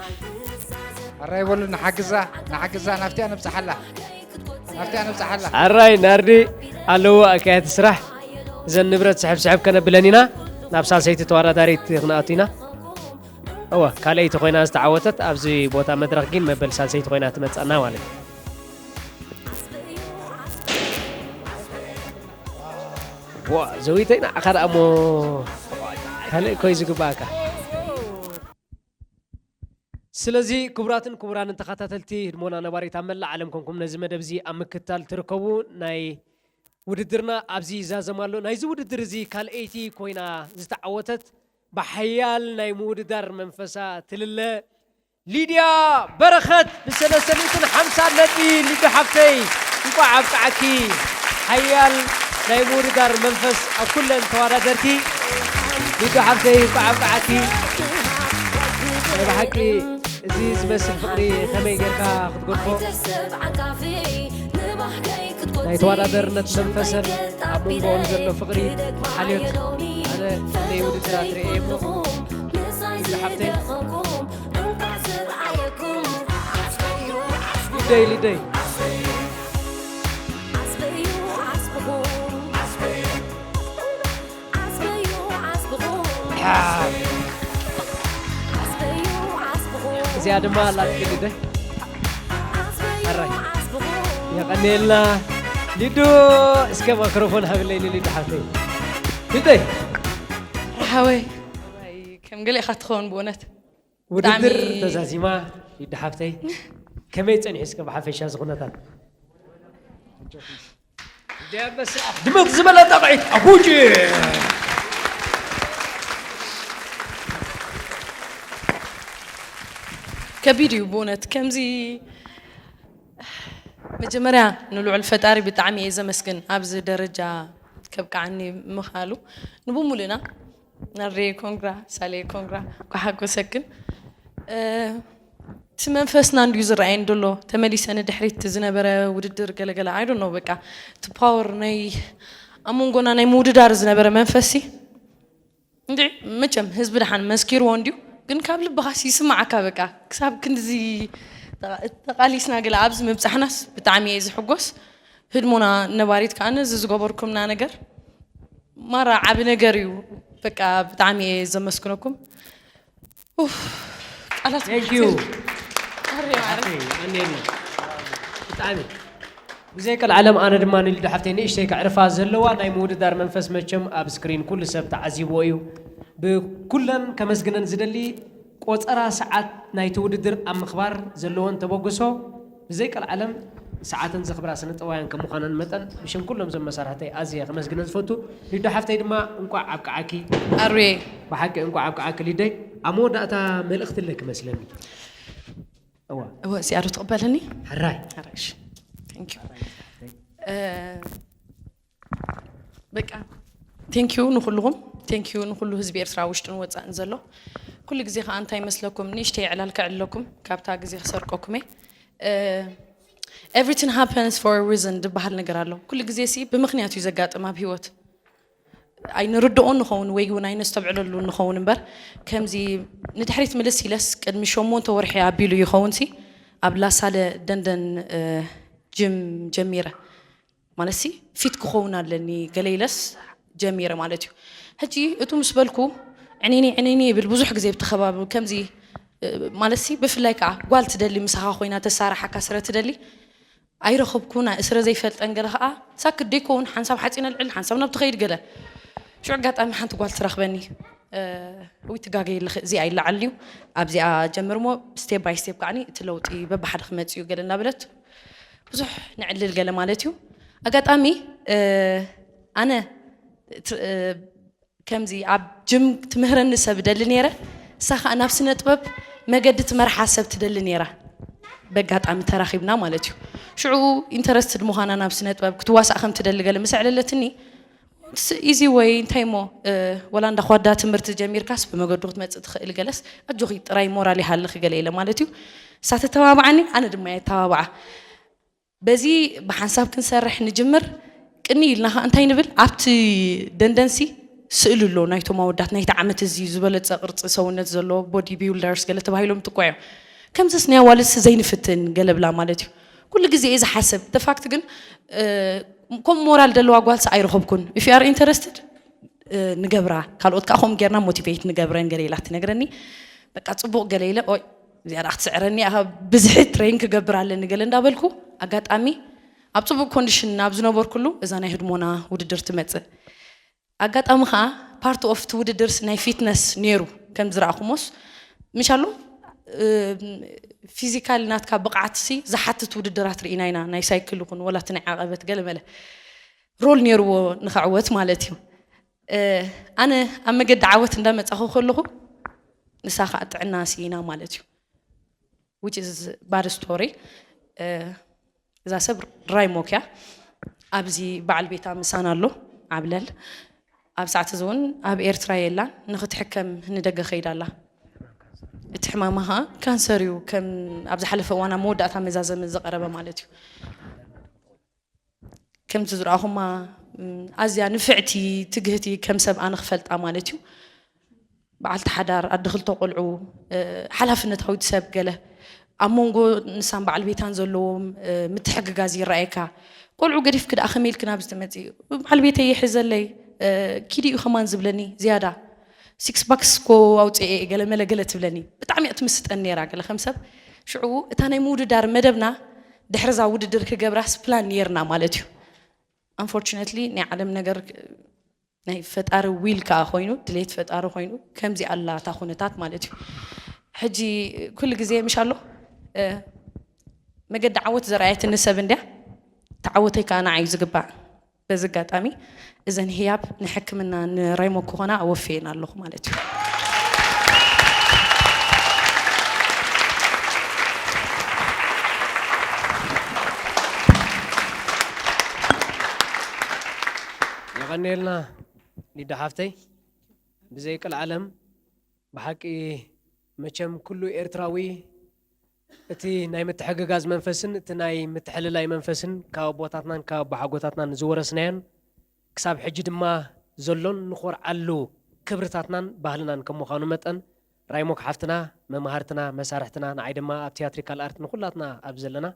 ኣራይ በሉ ንሓግዛ ንሓግዛ ናብቲኣ ነብፅሓላ ናብቲኣ ነብፅሓላ። ኣራይ ናርዲ ኣለዎ ኣካየቲ ስራሕ እዘን ንብረት ስሕብ ስሕብ ከነብለን ኢና። ናብ ሳልሰይቲ ተወዳዳሪት ክንኣቱ ኢና። እወ ካልኣይቲ ኮይና ዝተዓወተት ኣብዚ ቦታ መድረኽ ግን መበል ሳልሰይቲ ኮይና ትመፅኣና ማለት እዩ። ዋ ዘዊተይ ንዓኻ ደኣ እሞ ካልእ ኮይ ዝግባኣካ። ስለዚ ክቡራትን ክቡራንን ተኸታተልቲ ህድሞና ነባሪት ኣብ መላእ ዓለም ኮንኩም ነዚ መደብ እዚ ኣብ ምክትታል ትርከቡ ናይ ውድድርና ኣብዚ ይዛዘም ኣሎ። ናይዚ ውድድር እዚ ካልኣይቲ ኮይና ዝተዓወተት ብሓያል ናይ ምውድዳር መንፈሳ ትልለ ሊድያ በረኸት ብሰለስተ ሚእትን ሓምሳን ነጥቢ። ሊዱ ሓፍተይ እንቋዕ ኣብቅዓኪ። ሓያል ናይ ምውድዳር መንፈስ ኣብ ኩለን ተወዳደርቲ። ሊዱ ሓፍተይ እንቋዕ ኣብቅዓኪ። ናይ ብሓቂ እዚ ዝመስል ፍቕሪ ከመይ ጌርካ ክትገድፎ? ናይ ተወዳደርነት መንፈሰን ኣብ መንጎኦም ዘሎ ፍቕሪ ሓልዮት ኣነ ክንደይ ውድድራት ርእየ እሞ ሊዱ ሓፍተይ ሊደይ ሊደይ እዚኣ ድማ ኣላትክሊ ደ ኣራይ የቐንየልና ሊዱ። እስከ ማክሮፎን ሃብለይ ንሊዱ ሓፍተይ ሊደይ ሓወይ ከም ገለ ኢኻ ትኸውን ብእውነት ውድድር ተዛዚማ ሊዱ ሓፍተይ ከመይ ጸኒሑ እስከ ብሓፈሻ ዝኹነታት ድምፅ ዝበለ ጣቕዒት ኣቡጂ ከቢድ እዩ ብእውነት ከምዚ መጀመርያ ንልዑል ፈጣሪ ብጣዕሚ እየ ዘመስግን ኣብዚ ደረጃ ከብቅዓኒ ምኽኣሉ ንብሙሉእና ናርደየ ኮንግራ ሳለየ ኮንግራ ኳሓጎሰክን እቲ መንፈስና እንድዩ ዝረኣየኒ ዘሎ ተመሊሰ ንድሕሪት ዝነበረ ውድድር ገለገለ I don't know በቃ እቲ power ናይ ኣብ መንጎና ናይ ምውድዳር ዝነበረ መንፈስ እንድዒ መቸም ህዝቢ ደሓን መስኪርዎ እንድዩ ግን ካብ ልብኻስ ይስማዓካ በቃ ክሳብ ክንድዚ ተቓሊስና ገለ ኣብዚ ምብፃሕናስ ብጣዕሚ እየ ዝሕጎስ ህድሞና ነባሪት ከዓ ነዚ ዝገበርኩምና ነገር ማራ ዓቢ ነገር እዩ በቃ ብጣዕሚ እየ ዘመስግነኩም ኡፍ፣ ቃላት Thank you። ኣንዴና ብጣዕሚ ብዘይ ቀልዓለም ኣነ ድማ ንሊዱ ሓፍተይ ንእሽተይ ከዕርፋ ዘለዋ ናይ ምውድዳር መንፈስ መቸም ኣብ ስክሪን ኩሉ ሰብ ተዓዚብዎ እዩ። ብኩለን ከመስግነን ዝደሊ ቆፀራ ሰዓት ናይቲ ውድድር ኣብ ምኽባር ዘለወን ተበግሶ ብዘይ ቀልዓለም ሰዓተን ዘኽብራ ስነጥበባውያን ከም ምዃነን መጠን ብሽም ኩሎም ዞም መሳርሕተይ ኣዝየ ከመስግነን ዝፈቱ። ሊዱ ሓፍተይ ድማ እንቋዕ ኣብቅዓኪ። ኣሩየ ብሓቂ እንቋዕ ኣብቅዓኪ ሊደይ። ኣብ መወዳእታ መልእኽቲ ኣለኪ መስለኒ። እዋ እወ እዚኣ ዶ ትቕበለኒ? ሕራይ። ሕራይ፣ እሺ። Thank you። እ፣ በቃ thank you ንኹልኹም። Thank you ንኹሉ ህዝቢ ኤርትራ ውሽጥን ወጻእን ዘሎ። ኩሉ ግዜ ከኣ እንታይ ይመስለኩም ንእሽተይ ዕላል ከዕልለኩም ካብታ ግዜ ክሰርቀኩም እየ። እ፣ everything happens for a reason ዝበሃል ነገር ኣሎ። ኩሉ ግዜ ሲ ብምኽንያት እዩ ዘጋጥም ኣብ ህይወት። ኣይንርድኦን ንኸውን ወይ እውን ኣይነስተብዕለሉ ንኸውን እምበር ከምዚ ንድሕሪት ምልስ ኢለስ ቅድሚ ሸሞንተ ወርሒ ኣቢሉ ይኸውን ሲ ኣብ ላሳለ ደንደን እ፣ ጅም ጀሚረ ማለት ሲ ፊት ክኸውን ኣለኒ ገለ ኢለስ ጀሚረ ማለት እዩ። ሕጂ እቱ ምስ በልኩ ዕኒኒ ዕኒኒ ይብል ብዙሕ ግዜ ብቲ ከባቢ ከምዚ እ፣ ማለት ሲ ብፍላይ ከዓ ጓል ትደሊ ምሳኻ ኮይና ተሳራሓካ ስረ ትደሊ ኣይረኸብኩን፣ ስረ ዘይፈልጠን ገለ ኸዓ ሳክት ደይከውን ሓንሳብ ሓፂነ ልዕል ሓንሳብ ናብ ትኸይድ ገለ። ሽዑ ኣጋጣሚ ሓንቲ ጓል ትረኽበኒ። እ፣ ውይ ትጋገይ ኣለኺ፣ እዚኣ ይለዓል እዩ፣ ኣብዚኣ ጀምር እሞ ስቴፕ ባይ ስቴፕ ከዓኒ እቲ ለውጢ በብሓደ ክመፅእ እዩ ገለ እናበለት ብዙሕ ንዕልል ገለ ማለት እዩ። ኣጋጣሚ እ፣ ኣነ ት- እ፣ ከምዚ ኣብ ጅም ትምህረኒ ሰብ ደሊ ነይረ። እሳ ከዓ ናብ ስነ ጥበብ መገዲ ትመርሓ ሰብ ትደሊ ነይራ። በጋጣሚ ተራኺብና ማለት እዩ። ሽዑ ኢንተረስትድ ምዃና ናብ ስነ ጥበብ ክትዋሳእ ከም ትደሊ ገለ ምስ ኣዕለለትኒ ኢዚ ወይ እንታይ እሞ እ፣ ወላ እንዳ ኳዳ ትምህርቲ ጀሚርካስ ብመገዱ ክትመፅእ ትኽእል ገለስ ኣጆኺ ጥራይ ሞራል ይሃልኺ ገለ ኢለ ማለት እዩ። እሳ ተተባብዓኒ ኣነ ድማ የተባብዓ። በዚ ብሓንሳብ ክንሰርሕ ንጅምር። ቅኒ ኢልና ኸዓ እንታይ ንብል ኣብቲ ደንደንሲ ስእሊ ኣሎ ናይቶም ኣወዳት ናይቲ ዓመት እዚ ዝበለፀ ቅርፂ ሰውነት ዘሎ ቦዲ ቢውልደርስ ገለ ተባሂሎም ጥቆ እዮም። ከምዚስ ናይ ኣዋልድሲ ዘይንፍትን ገለ ብላ ማለት እዩ። ኩሉ ግዜ እየ ዝሓስብ ተፋክት ግን እ፣ ከምኡ ሞራል ደለዋ ጓልሲ ኣይረኸብኩን if you are interested ንገብራ ካልኦት ከዓ ከምኡ ጌርና ሞቲቬት ንገብረን ገለ ኢላ ትነግረኒ። በቃ ፅቡቅ ገለ ኢለ ኦይ እዚኣ ደኣ ክትስዕረኒ እያ ብዝሒ ትሬን ክገብር ኣለኒ ገለ እንዳበልኩ ኣጋጣሚ ኣብ ፅቡቅ ኮንዲሽን ናብ ዝነበርኩሉ እዛ ናይ ህድሞና ውድድር ትመፅእ። ኣጋጣሚ ከዓ ፓርት ኦፍ እቲ ውድድርስ ናይ ፊትነስ ነይሩ ከም ዝረኣኹሞስ ምሻሎ ፊዚካል ናትካ ብቕዓትሲ ዝሓትት ውድድራት ርኢና ኢና ናይ ሳይክል ይኹን ወላ እቲ ናይ ዓቐበት ገለመለ ሮል ነይርዎ ንኸዕወት ማለት እዩ። ኣነ ኣብ መገዲ ዓወት እንዳመፃኹ ከለኹ ንሳ ከዓ ጥዕና ስኢና ማለት እዩ። Which is bad story። እዛ ሰብ ራይሞክ እያ። ኣብዚ በዓል ቤታ ምሳና ኣሎ ዓብለል። ኣብ ሰዓት እዚ እውን ኣብ ኤርትራ የላን፣ ንኽትሕከም ንደገ ከይዳ ኣላ። እቲ ሕማማ ከዓ ካንሰር እዩ፣ ከም ኣብ ዝሓለፈ እዋን ኣብ መወዳእታ መዛዘሚ ዝቐረበ ማለት እዩ። ከምቲ ዝረኣኹማ ኣዝያ ንፍዕቲ ትግህቲ ከም ሰብ ኣነ ክፈልጣ ማለት እዩ። በዓልቲ ሓዳር ኣደ ክልተ ቆልዑ ሓላፍነታዊት ሰብ ገለ ኣብ መንጎ ንሳን በዓል ቤታን ዘለዎም ምትሕግጋዝ ይረኣየካ። ቆልዑ ገዲፍኪ ደኣ ከመይ ኢልኪ ናብዚ ትመፂ? በዓል ቤተይ ይሕዘለይ ኪዲ እዩ ከማን ዝብለኒ ዝያዳ ሲክስ ባክስ ኮ ኣውፅኤ ገለ መለ ገለ ትብለኒ ብጣዕሚ እያ ትምስጠኒ ነይራ ገለ ከም ሰብ ሽዑ እታ ናይ ምውድዳር መደብና ድሕሪ እዛ ውድድር ክገብራስ ፕላን ነይርና ማለት እዩ። Unfortunately ናይ ዓለም ነገር ናይ ፈጣሪ ዊል ከዓ ኮይኑ ድሌት ፈጣሪ ኮይኑ ከምዚ ኣላ እታ ኩነታት ማለት እዩ። ሕጂ ኩሉ ግዜ ምሽ ኣሎ መገዲ ዓወት ዘርኣየትኒ ሰብ እንድያ ተዓወተይ ከዓ ንዓዩ ዝግባእ። በዚ ኣጋጣሚ እዘን ህያብ ንሕክምና ንራይሞ ክኾና ኣወፍየን ኣለኹ ማለት እዩ። የቐንየልና ሊዳ ሓፍተይ ብዘይ ቀልዓለም ብሓቂ መቸም ኩሉ ኤርትራዊ እቲ ናይ ምትሕግጋዝ መንፈስን እቲ ናይ ምትሕልላይ መንፈስን ካብ ኣቦታትናን ካብ ኣቦሓጎታትናን ዝወረስናዮን ክሳብ ሕጂ ድማ ዘሎን ንኾርዓሉ ክብርታትናን ባህልናን ከም ምዃኑ መጠን ራይሞክ ሓፍትና መማህርትና መሳርሕትና ንዓይ ድማ ኣብ ቲያትሪካል ኣርት ንኹላትና ኣብዚ ዘለና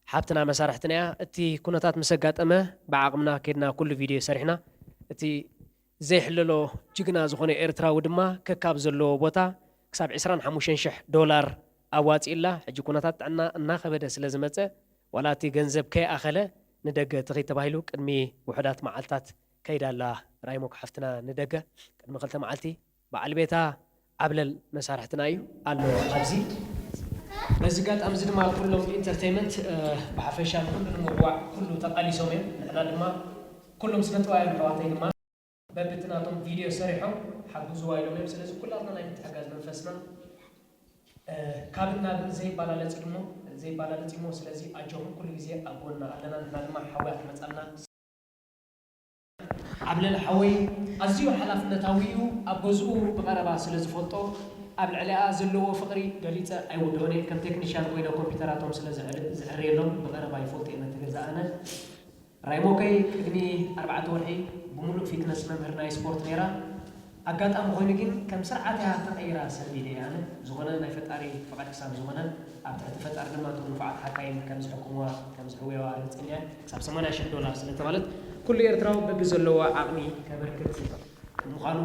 ሓብትና መሳርሕትና እያ። እቲ ኩነታት ምስ ኣጋጠመ ብዓቕምና ከይድና ኩሉ ቪድዮ ሰሪሕና እቲ ዘይሕለሎ ጅግና ዝኾነ ኤርትራዊ ድማ ከካብ ዘለዎ ቦታ ክሳብ ዕስራን ሓሙሽተን ሽሕ ዶላር ኣዋፂእላ። ሕጂ ኩነታት ጥዕና እናኸበደ ስለ ዝመፀ ዋላ እቲ ገንዘብ ከይኣኸለ ንደገ ትኺድ ተባሂሉ ቅድሚ ውሑዳት መዓልታት ከይዳ ኣላ። ራይሞክ ሓፍትና ንደገ ቅድሚ ክልተ መዓልቲ በዓል ቤታ ዓብለል መሳርሕትና እዩ ኣሎ ኣብዚ። በዚ ኣጋጣሚ እዚ ድማ ኩሎም ኢንተርቴይመንት ብሓፈሻ ንኩሉ ንምውዕዋዕ ኩሉ ተቃሊሶም እዮም። ንሕና ድማ ኩሎም ስነ ጥበባውያን ኣሕዋተይ ድማ በብትናቶም ቪድዮ ሰሪሖም ሓግዝዋ ኢሎም እዮም። ስለዚ ኩላትና ናይ ምትሕጋዝ መንፈስና ካብ ናብ ዘይባላለጽ ድሞ ዘይባላለጽ እሞ። ስለዚ ኣጆኹም ኩሉ ግዜ ኣብ ጎና ኣለና። ንሕና ድማ ሓውያ ትመጻልና። ዓብለል ሓወይ ኣዝዩ ሓላፍነታዊ እዩ። ኣብ ገዝኡ ብቐረባ ስለ ዝፈልጦ ኣብ ልዕሊኣ ዘለዎ ፍቕሪ ገሊጸ ኣይውድኦን እየ። ከም ቴክኒሻን ኮይነ ኮምፒውተራቶም ስለ ዝዕር- ዝዕርየሎም ብቐረባ ይፈልጦ እየ ነቲ ገዛ ኣነ። ራይሞከይ ቅድሚ ኣርባዕተ ወርሒ ብምሉእ ፊትነስ መምህር ናይ ስፖርት ነይራ። ኣጋጣሚ ኮይኑ ግን ከም ስርዓት እያ ተቐይራ ሰንቢደ እየ ኣነ። ዝኾነ ናይ ፈጣሪ ፍቓድ ክሳብ ዝኾነ ኣብ ትሕቲ ፈጣሪ ድማ እቶም ንፉዓት ሓካይም ከም ዝሕክምዋ ከም ዝሕውየዋ ርግፀኛ እየ። ክሳብ ሰማንያ ሽሕ ዶላር ስለተባለት ኩሉ ኤርትራዊ በቢ ዘለዎ ዓቕሚ ከበርክት ምዃኑ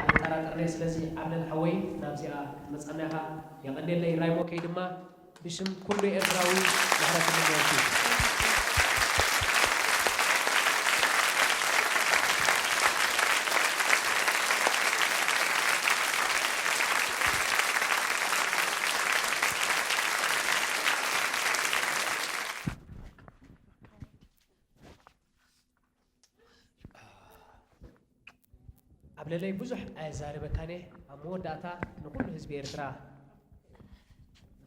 ኣይጠራጠርነ። ስለዚ ዓብለል ሓወይ ናብዚኣ ክትመፀና ኢኻ። የቐንየለይ። ራይሞከይ ድማ ብሽም ኩሉ ኤርትራዊ ምሕረት ይምነየልኪ። ኣብ ለለይ ብዙሕ ኣየዛርበካን እየ። ኣብ መወዳእታ ንኹሉ ህዝቢ ኤርትራ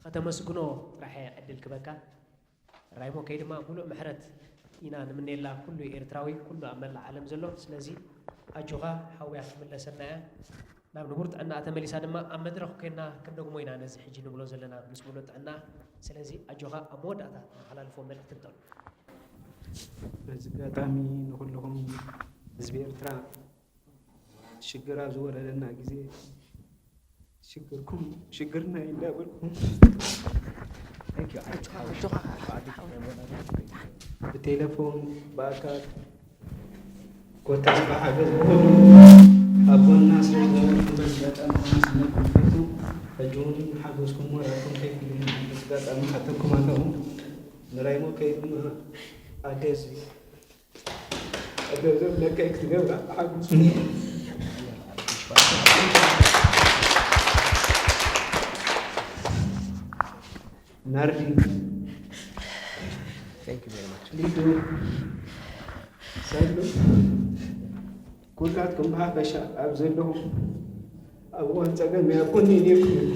ከተመስግኖ ጥራሕ እየ ዕድል ክበካ። ራይሞከይ ድማ ሙሉእ ምሕረት ኢና ንምነየላ ኩሉ ኤርትራዊ፣ ኩሉ ኣብ መላእ ዓለም ዘሎ። ስለዚ ኣጆኻ ሓውያ ክትምለሰልና እያ። ናብ ንቡር ጥዕናኣ ተመሊሳ ድማ ኣብ መድረኽ ኮይና ክንደግሞ ኢና ነዚ ሕጂ ንብሎ ዘለና ምስ ሙሉእ ጥዕና። ስለዚ ኣጆኻ ኣብ መወዳእታ ተመሓላልፎ መልእኽቲ እንተሎ። በዚ ኣጋጣሚ ንኹልኹም ህዝቢ ኤርትራ ሽግር ኣብ ዝወረደና ግዜ ሽግርኩም ሽግርና እዩ እንዳበልኩም ብቴሌፎን ብኣካል ኮታስ ብሓገዝ ብኹሉ ኣብ ጎንና ስለ ዝነበርኩም በዚ ኣጋጣሚ ከመስግነኩም እፈቱ። ሕጂ እውን ሓገዝኩም ሞራልኩም ከይፍልየና በዚ ኣጋጣሚ ሓተኩም ኣለኹ። ንራይሞከይ ድማ ኣደዚ ኣደዚ ለከይ ክትገብራ ሓጉስኒ። ናርዲ Thank you very much. ሊዱ ሰሉ ኩላትኩም ብሓፈሻ ኣብ ዘለኹም ኣብ እዋን ጸገም ኣብ ጎነይ ነይርኩም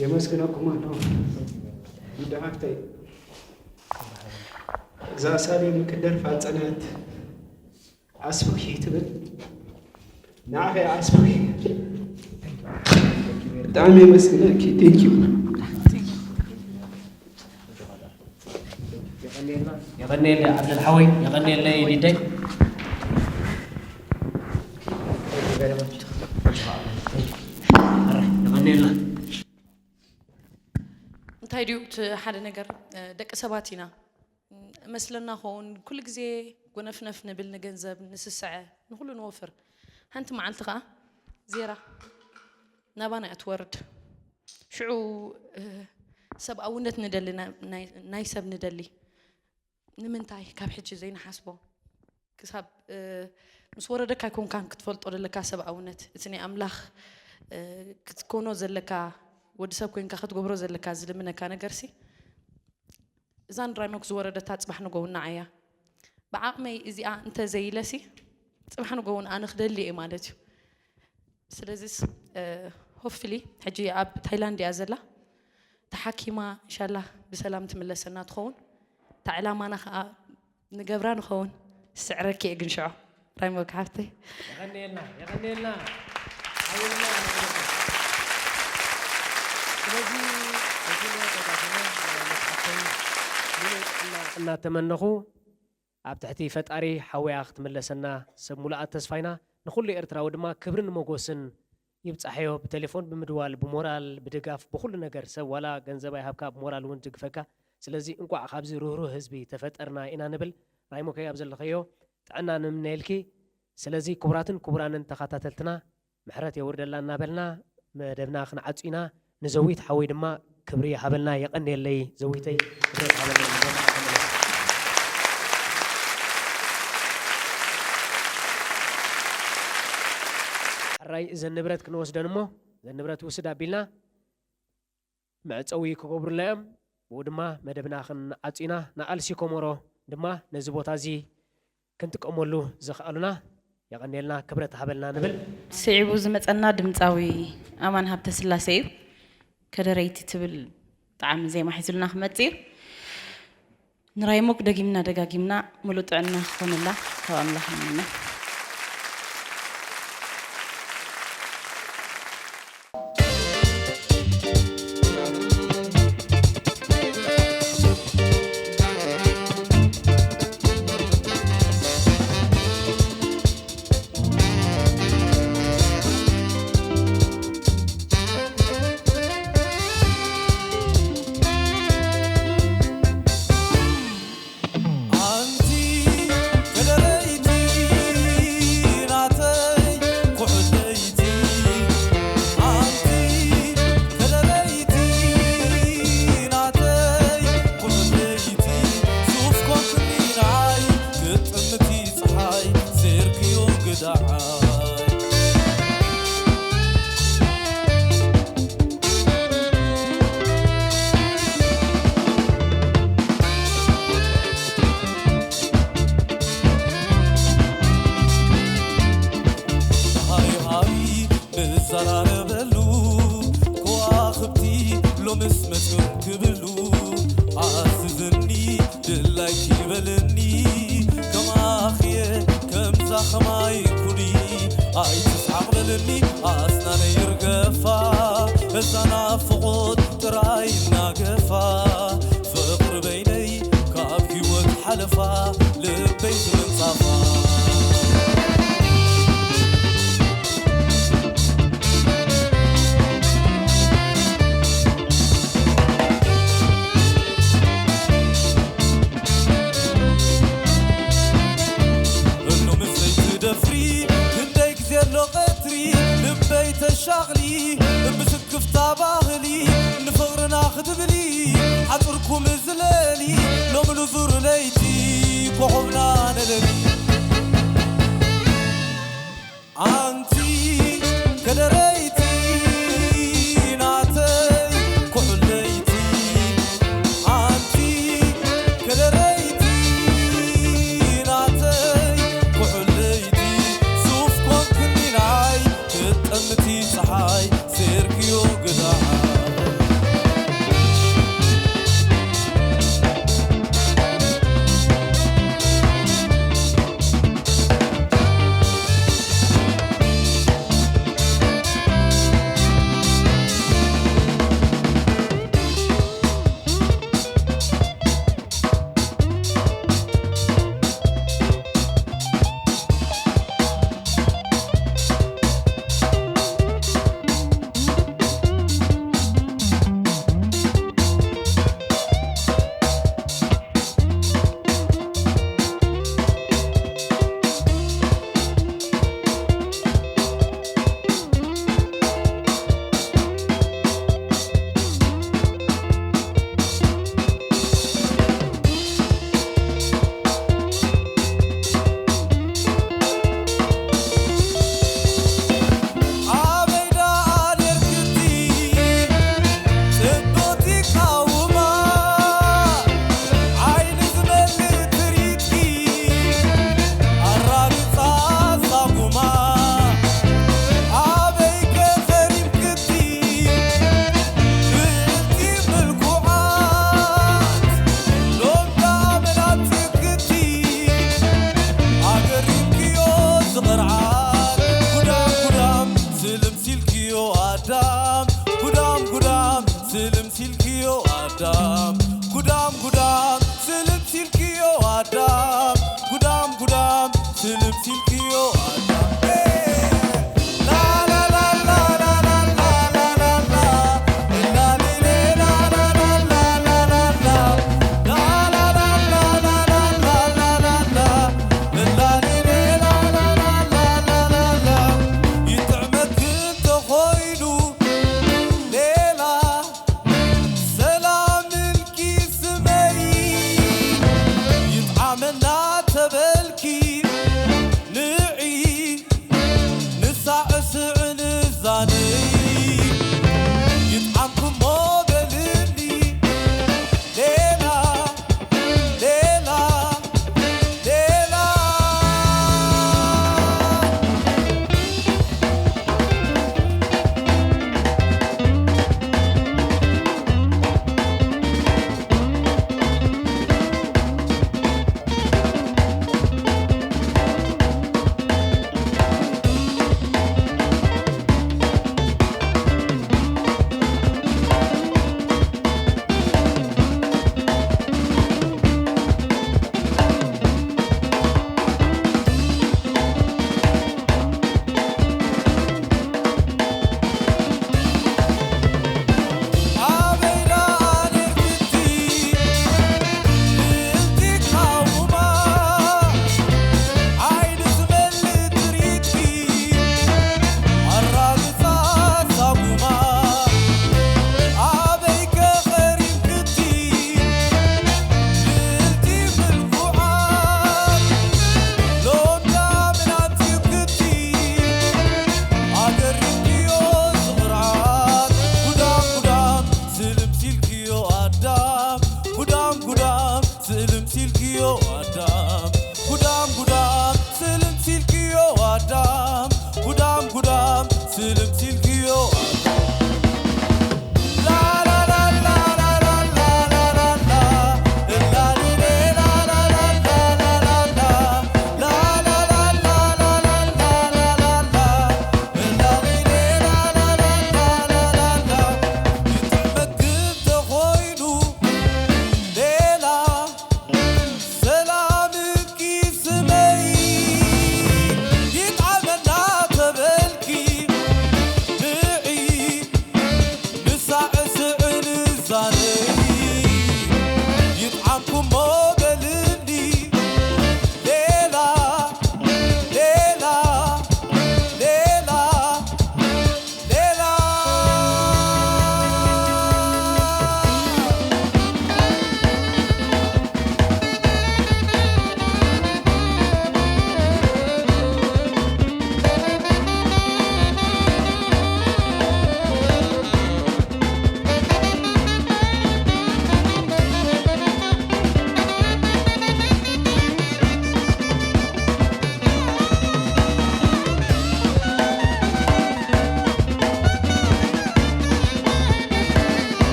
የመስግነኩም ኣለኹ። ሊዱ ሓፍተይ እዛ ሳሌም ክደርፋ ጸንሐት ኣስፍኺ ትብል ንዓኺ ኣስፍኺ ብጣዕሚ የመስግነኪ። Thank you። የቐንየለይ ዓብደል ሓወይ፣ የቐንየለይ ሊደይ። የቐንየልና። እንታይ ድዩ እቲ ሓደ ነገር ደቂ ሰባት ኢና መስለና ኸውን ኩሉ ግዜ ጎነፍነፍ ንብል ንገንዘብ ንስስዐ ንኩሉ ንወፍር ሓንቲ መዓልቲ ከዓ ዜራ ናባና እያ ትወርድ ሽዑ ሰብኣውነት ንደሊ ናይ ሰብ ንደሊ ንምንታይ ካብ ሕጂ ዘይንሓስቦ ክሳብ ምስ ወረደካ ኣይኮንካን ክትፈልጦ ዘለካ ሰብኣውነት እቲ ናይ ኣምላኽ ክትኮኖ ዘለካ ወዲ ሰብ ኮይንካ ክትገብሮ ዘለካ ዝልምነካ ነገርሲ እዛ ንራይሞክ ዝወረደታ ፅባሕ ንጎውን ንዓያ ብዓቕመይ እዚኣ እንተዘይለሲ ፅባሕ ንጎውን ኣነ ክደሊ እየ ማለት እዩ ስለዚስ ሆፍሊ ሕጂ ኣብ ታይላንድ እያ ዘላ ተሓኪማ እንሻላ ብሰላም ትምለሰና ትኸውን እታ ዕላማና ከዓ ንገብራ ንኸውን ስዕረኪ እየ ግን ሽዖ ራይሞክ ሓፍተይ የቐንየልና የቐንየልና ሓውና ስለዚ እዚ ተጋግና ሓፍተይ ሙሉእ ጥዕና እናተመነኹ ኣብ ትሕቲ ፈጣሪ ሓወያ ክትምለሰና ሰብ ሙሉኣት ተስፋ ኢና ንኹሉ ኤርትራዊ ድማ ክብርን ሞጎስን ይብጻሐዮ ብቴሌፎን ብምድዋል ብሞራል ብድጋፍ ብኹሉ ነገር ሰብ ዋላ ገንዘብ ኣይሃብካ ብሞራል እውን ትድግፈካ ስለዚ እንቋዕ ካብዚ ርህሩህ ህዝቢ ተፈጠርና ኢና ንብል ራይሞከይ ኣብ ዘለኸዮ ጥዕና ንምነየልኪ ስለዚ ክቡራትን ክቡራንን ተኸታተልትና ምሕረት የውርደላ እናበልና መደብና ክንዓጹ ኢና ንዘዊት ሓወይ ድማ ክብሪ ይሃበልና። የቐንየለይ ዘዊተይ፣ ክብረት ሃበልና ንቦታ ተመለስ። ሕራይ እዘን ንብረት ክንወስደን እሞ፣ እዘን ንብረት ውስድ ኣቢልና መዕጸዊ ክገብሩልና እዮም። ብኡ ድማ መደብና ክንዓጹ ኢና። ንኣልሲ ኮሞሮ ድማ ነዚ ቦታ እዚ ክንጥቀመሉ ዘኽኣሉና የቐንየልና፣ ክብረት ሃበልና ንብል። ስዒቡ ዝመጸና ድምጻዊ ኣማን ሃብተስላሴ እዩ። ከደረይቲ ትብል ጣዕሚ ዜማ ሒዙልና ክመጽእ እዩ። ንራይሞክ ደጊምና ደጋጊምና ምሉእ ጥዕና ክኾነላ ካብ ኣምላኽ ንምነ። ኣንቲ ከደረይቲ ናተይ ኩሕለይቲ፣ ኣንቲ ከደረይቲ ናተይ ኩሕለይቲ፣ ሱፍ ኮንክኒ ንዓይ ክትጥምቲ ጸሓይ ሴርክዮ ግዳዓይ። ሃይ ሃይ ንዘራረበሉ፣ ከዋኽብቲ ሎምስ መጽዮም ክብሉ፣ ኣስብኒ ድላይኪ በልኒ፣ ከማኽየ ከምዛ ከማይ ኩኒ፣ ኣይትስሓቕ በልኒ፣ ኣስናነይ ይርገፋ፣ እዛ ናፍቖት ጥራይ እናገፋ፣ ፍቕሪ በይነይ ካብ ህይወት ሓለፋ፣ ልበይ ትምንጻፋ። እኖ ምስ ዘይትደፍሪ ክንደይ ግዜ ኣሎ ቀትሪ፣ ልበይ ተሻቕሊ፣ እምቢ ስክፍታ ባህሊ፣ ንፍቕርና ክትብሊ፣ ሓጹርኩም ዝለሊ፣ ሎሚ ንዙር ለይቲ፣ ኮኾብና ነለሊ። ኣንቲ ከደረይቲ ናተይ ኩሕለይቲ፣ ኣንቲ ከደረይቲ ናተይ ኩሕለይቲ፣ ሱፍ ኮንክኒ ናይ ክትጠምቲ ጸሓይ ሴርክዮ ግዳዓይ። ኣበይ ደኣ ኔርክቲ ጽብቕቲ ቃውማ፣ ዓይኒ ዝመልእ ትርኢትኪ ኣራግጻ ሳጉማ፣ ኣበይ ከ ከሪምክቲ ክልቲ ምልኩዓት ሎምዳ መናጽክቲ ኣገሪምክዮ ዝቕርዓት ጉዳም ጉዳም ስልም ሲልክዮ ኣዳም ጉዳም ጉዳም ስልም ሲልክዮ ኣዳም ጉዳም ጉዳም ስልም ሲልክዮ ኣዳም ጉዳም ጉዳም ስልም ሲልክዮ ኣዳም ይጥዕመኪ እንተኾይኑ ሌላ ኣንኩሞ በልኒ ሌላ ሌላ ሌላ ሌላ።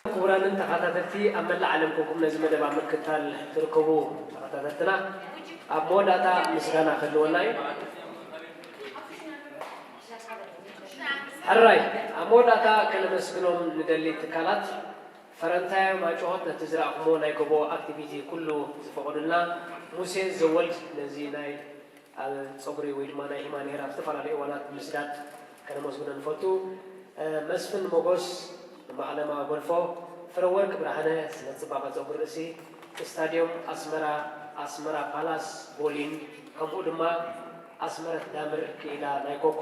ክቡራንን ተኸታተልቲ ኣብ መላእ ዓለም ኮንኩም ነዚ መደብ ኣብ ምክትታል ትርከቡ ተኸታተልትና፣ ኣብ መወዳእታ ምስጋና ክህልወና እዩ። ሕራይ፣ ኣብ መወዳእታ ከነመስግኖም ንደሊ ትካላት ፈረንታዮ ማጭሆት ነቲ ዝረኣኹምዎ ናይ ጎቦ ኣክቲቪቲ ኩሉ ዝፈቐዱልና፣ ሙሴ ዘወልድ ነዚ ናይ ኣብ ጸጉሪ ወይ ድማ ናይ ሂማን ሄር ኣብ ዝተፈላለዩ እዋናት ምስዳድ ከነመስግኖ ንፈቱ። እ፣ መስፍን ሞጎስ፣ ማዕለማ ጎልፎ፣ ፍረወርቅ ብርሃነ፣ ስነ ጽባቐ ጸጉሪ ርእሲ፣ ስታድዮም ኣስመራ፣ ኣስመራ ፓላስ፣ ቦሊን፣ ከምኡ ድማ ኣስመረት ዳምር ክኢላ ናይ ኮኮ፣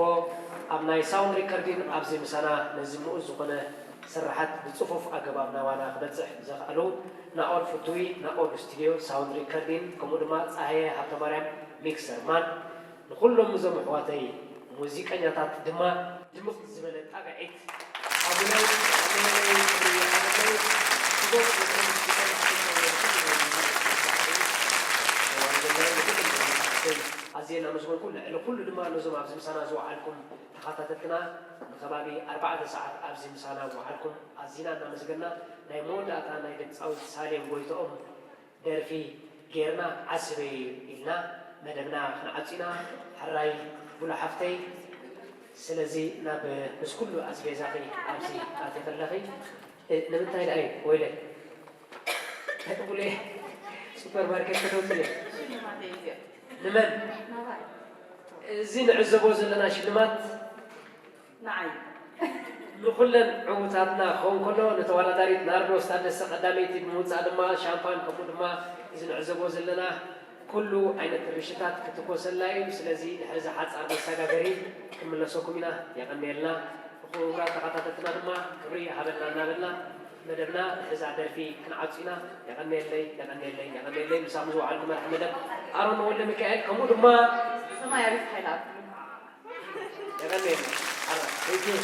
ኣብ ናይ ሳውንድ ሪከርዲን ኣብዚ ምሳና ነዚ ምኡዝ ዝኾነ ስርሓት ብጽፉፍ ኣገባብ ናባና ክበጽሕ ዘኽኣሉ ናኦል ፍቱዊ፣ ናኦል ስቱድዮ ሳውንድ ሪከርዲን፣ ከምኡ ድማ ጸሃየ ሃብተማርያም ሚክሰር ማን፣ ንኹሎም እዞም ኣሕዋተይ ሙዚቀኛታት ድማ ድምቕ ዝበለ ጣቕዒት ኣቡናይ ኣቡናይ ክብሪ ይሃበለይ። ክቡር ኣዝየ እናመስገንኩ፣ ልዕሊ ኩሉ ድማ ነዞም ኣብዚ ምሳና ዝወዓልኩም ተኸታተልትና፣ ንከባቢ ኣርባዕተ ሰዓት ኣብዚ ምሳና ምውዓልኩም ኣዚና እናመስገና፣ ናይ መወዳእታ ናይ ድምፃዊት ሳሌም ጎይትኦም ደርፊ ጌርና ዓስበይ ኢልና መደብና ክንዓጹ ኢና። ሕራይ ቡሉ ሓፍተይ፣ ስለዚ ናብ ምስ ኩሉ ኣስቤዛኺ ኣብዚ ኣትኺ ኣለኺ። እ፣ ንምንታይ ደኣ እዩ ወይለይ? ቡሉ ሱፐርማርኬት ከተውፅእ እየ። ሽልማተይ እዚኣ። ንመን? ናባይ። እዚ ንዕዘቦ ዘለና ሽልማት ንዓይ። ንኹለን ዕዉታትና ክኸውን ከሎ፣ ንተወዳዳሪት ናርዶስ ታደሰ ቀዳመይቲ ብምውጻእ ድማ ሻምፓን፣ ከምኡ ድማ እዚ ንዕዘቦ ዘለና ኩሉ ዓይነት ርሽታት ክትኮሰላ እዩ። ስለዚ ድሕሪ እዛ ሓጻር መሰጋገሪ ክንምለሰኩም ኢና። የቐንየልና። ንክቡራት ተኸታተልትና ድማ ክብሪ ይሃበልና እናበልና መደብና ድሕሪ እዛ ደርፊ ክንዓጹ ኢና። የቐንየለይ፣ የቐንየለይ፣ የቐንየለይ። ምሳኹም ዝወዓልኩ መራሕ መደብ ኣሮን ወልደ ሚካኤል፣ ከምኡ ድማ ሰማያዊት ሓይለኣብ። የቐንየልና። ኣረ፣ thank you።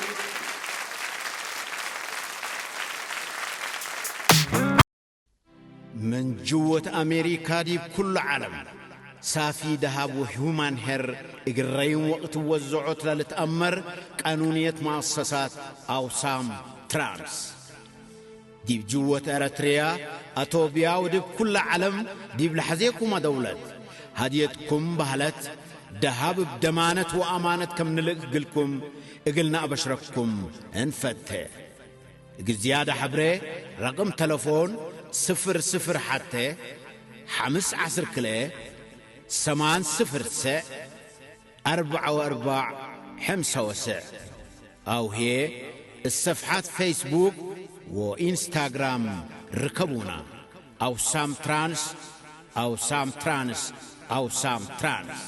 من جوة أمريكا دي بكل عالم. صافي دهب وهيومان هير إجرين وقت وزعت للتأمر قانونية مؤسسات أوسام ترانس. ዲብ ጅወት ኤረትርያ፣ ኣቶብያ ወድብ ኩላ ዓለም ዲብ ለሐዜኩማ ደውለት፣ ሃድየትኩም ባህለት፣ ደሃብ እብ ደማነት ወኣማነት ከም ንልእክ ግልኩም እግልና ኣበሽረኩም እንፈቴ። እግል ዝያዳ ሐብሬ፣ ረቅም ተለፎን፣ ስፍር ስፍር ሐቴ፣ ሐምስ ዐስር ክልኤ፣ ሰማን ስፍር ሰዕ፣ ኣርባዕ ወኣርባዕ ሐምሳ ወሰዕ። ኣውሄ፣ እሰፍሓት ፌስቡክ ወኢንስታግራም ርከቡና። ኣውሳም ትራንስ፣ ኣውሳም ትራንስ፣ ኣውሳም ትራንስ።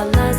London.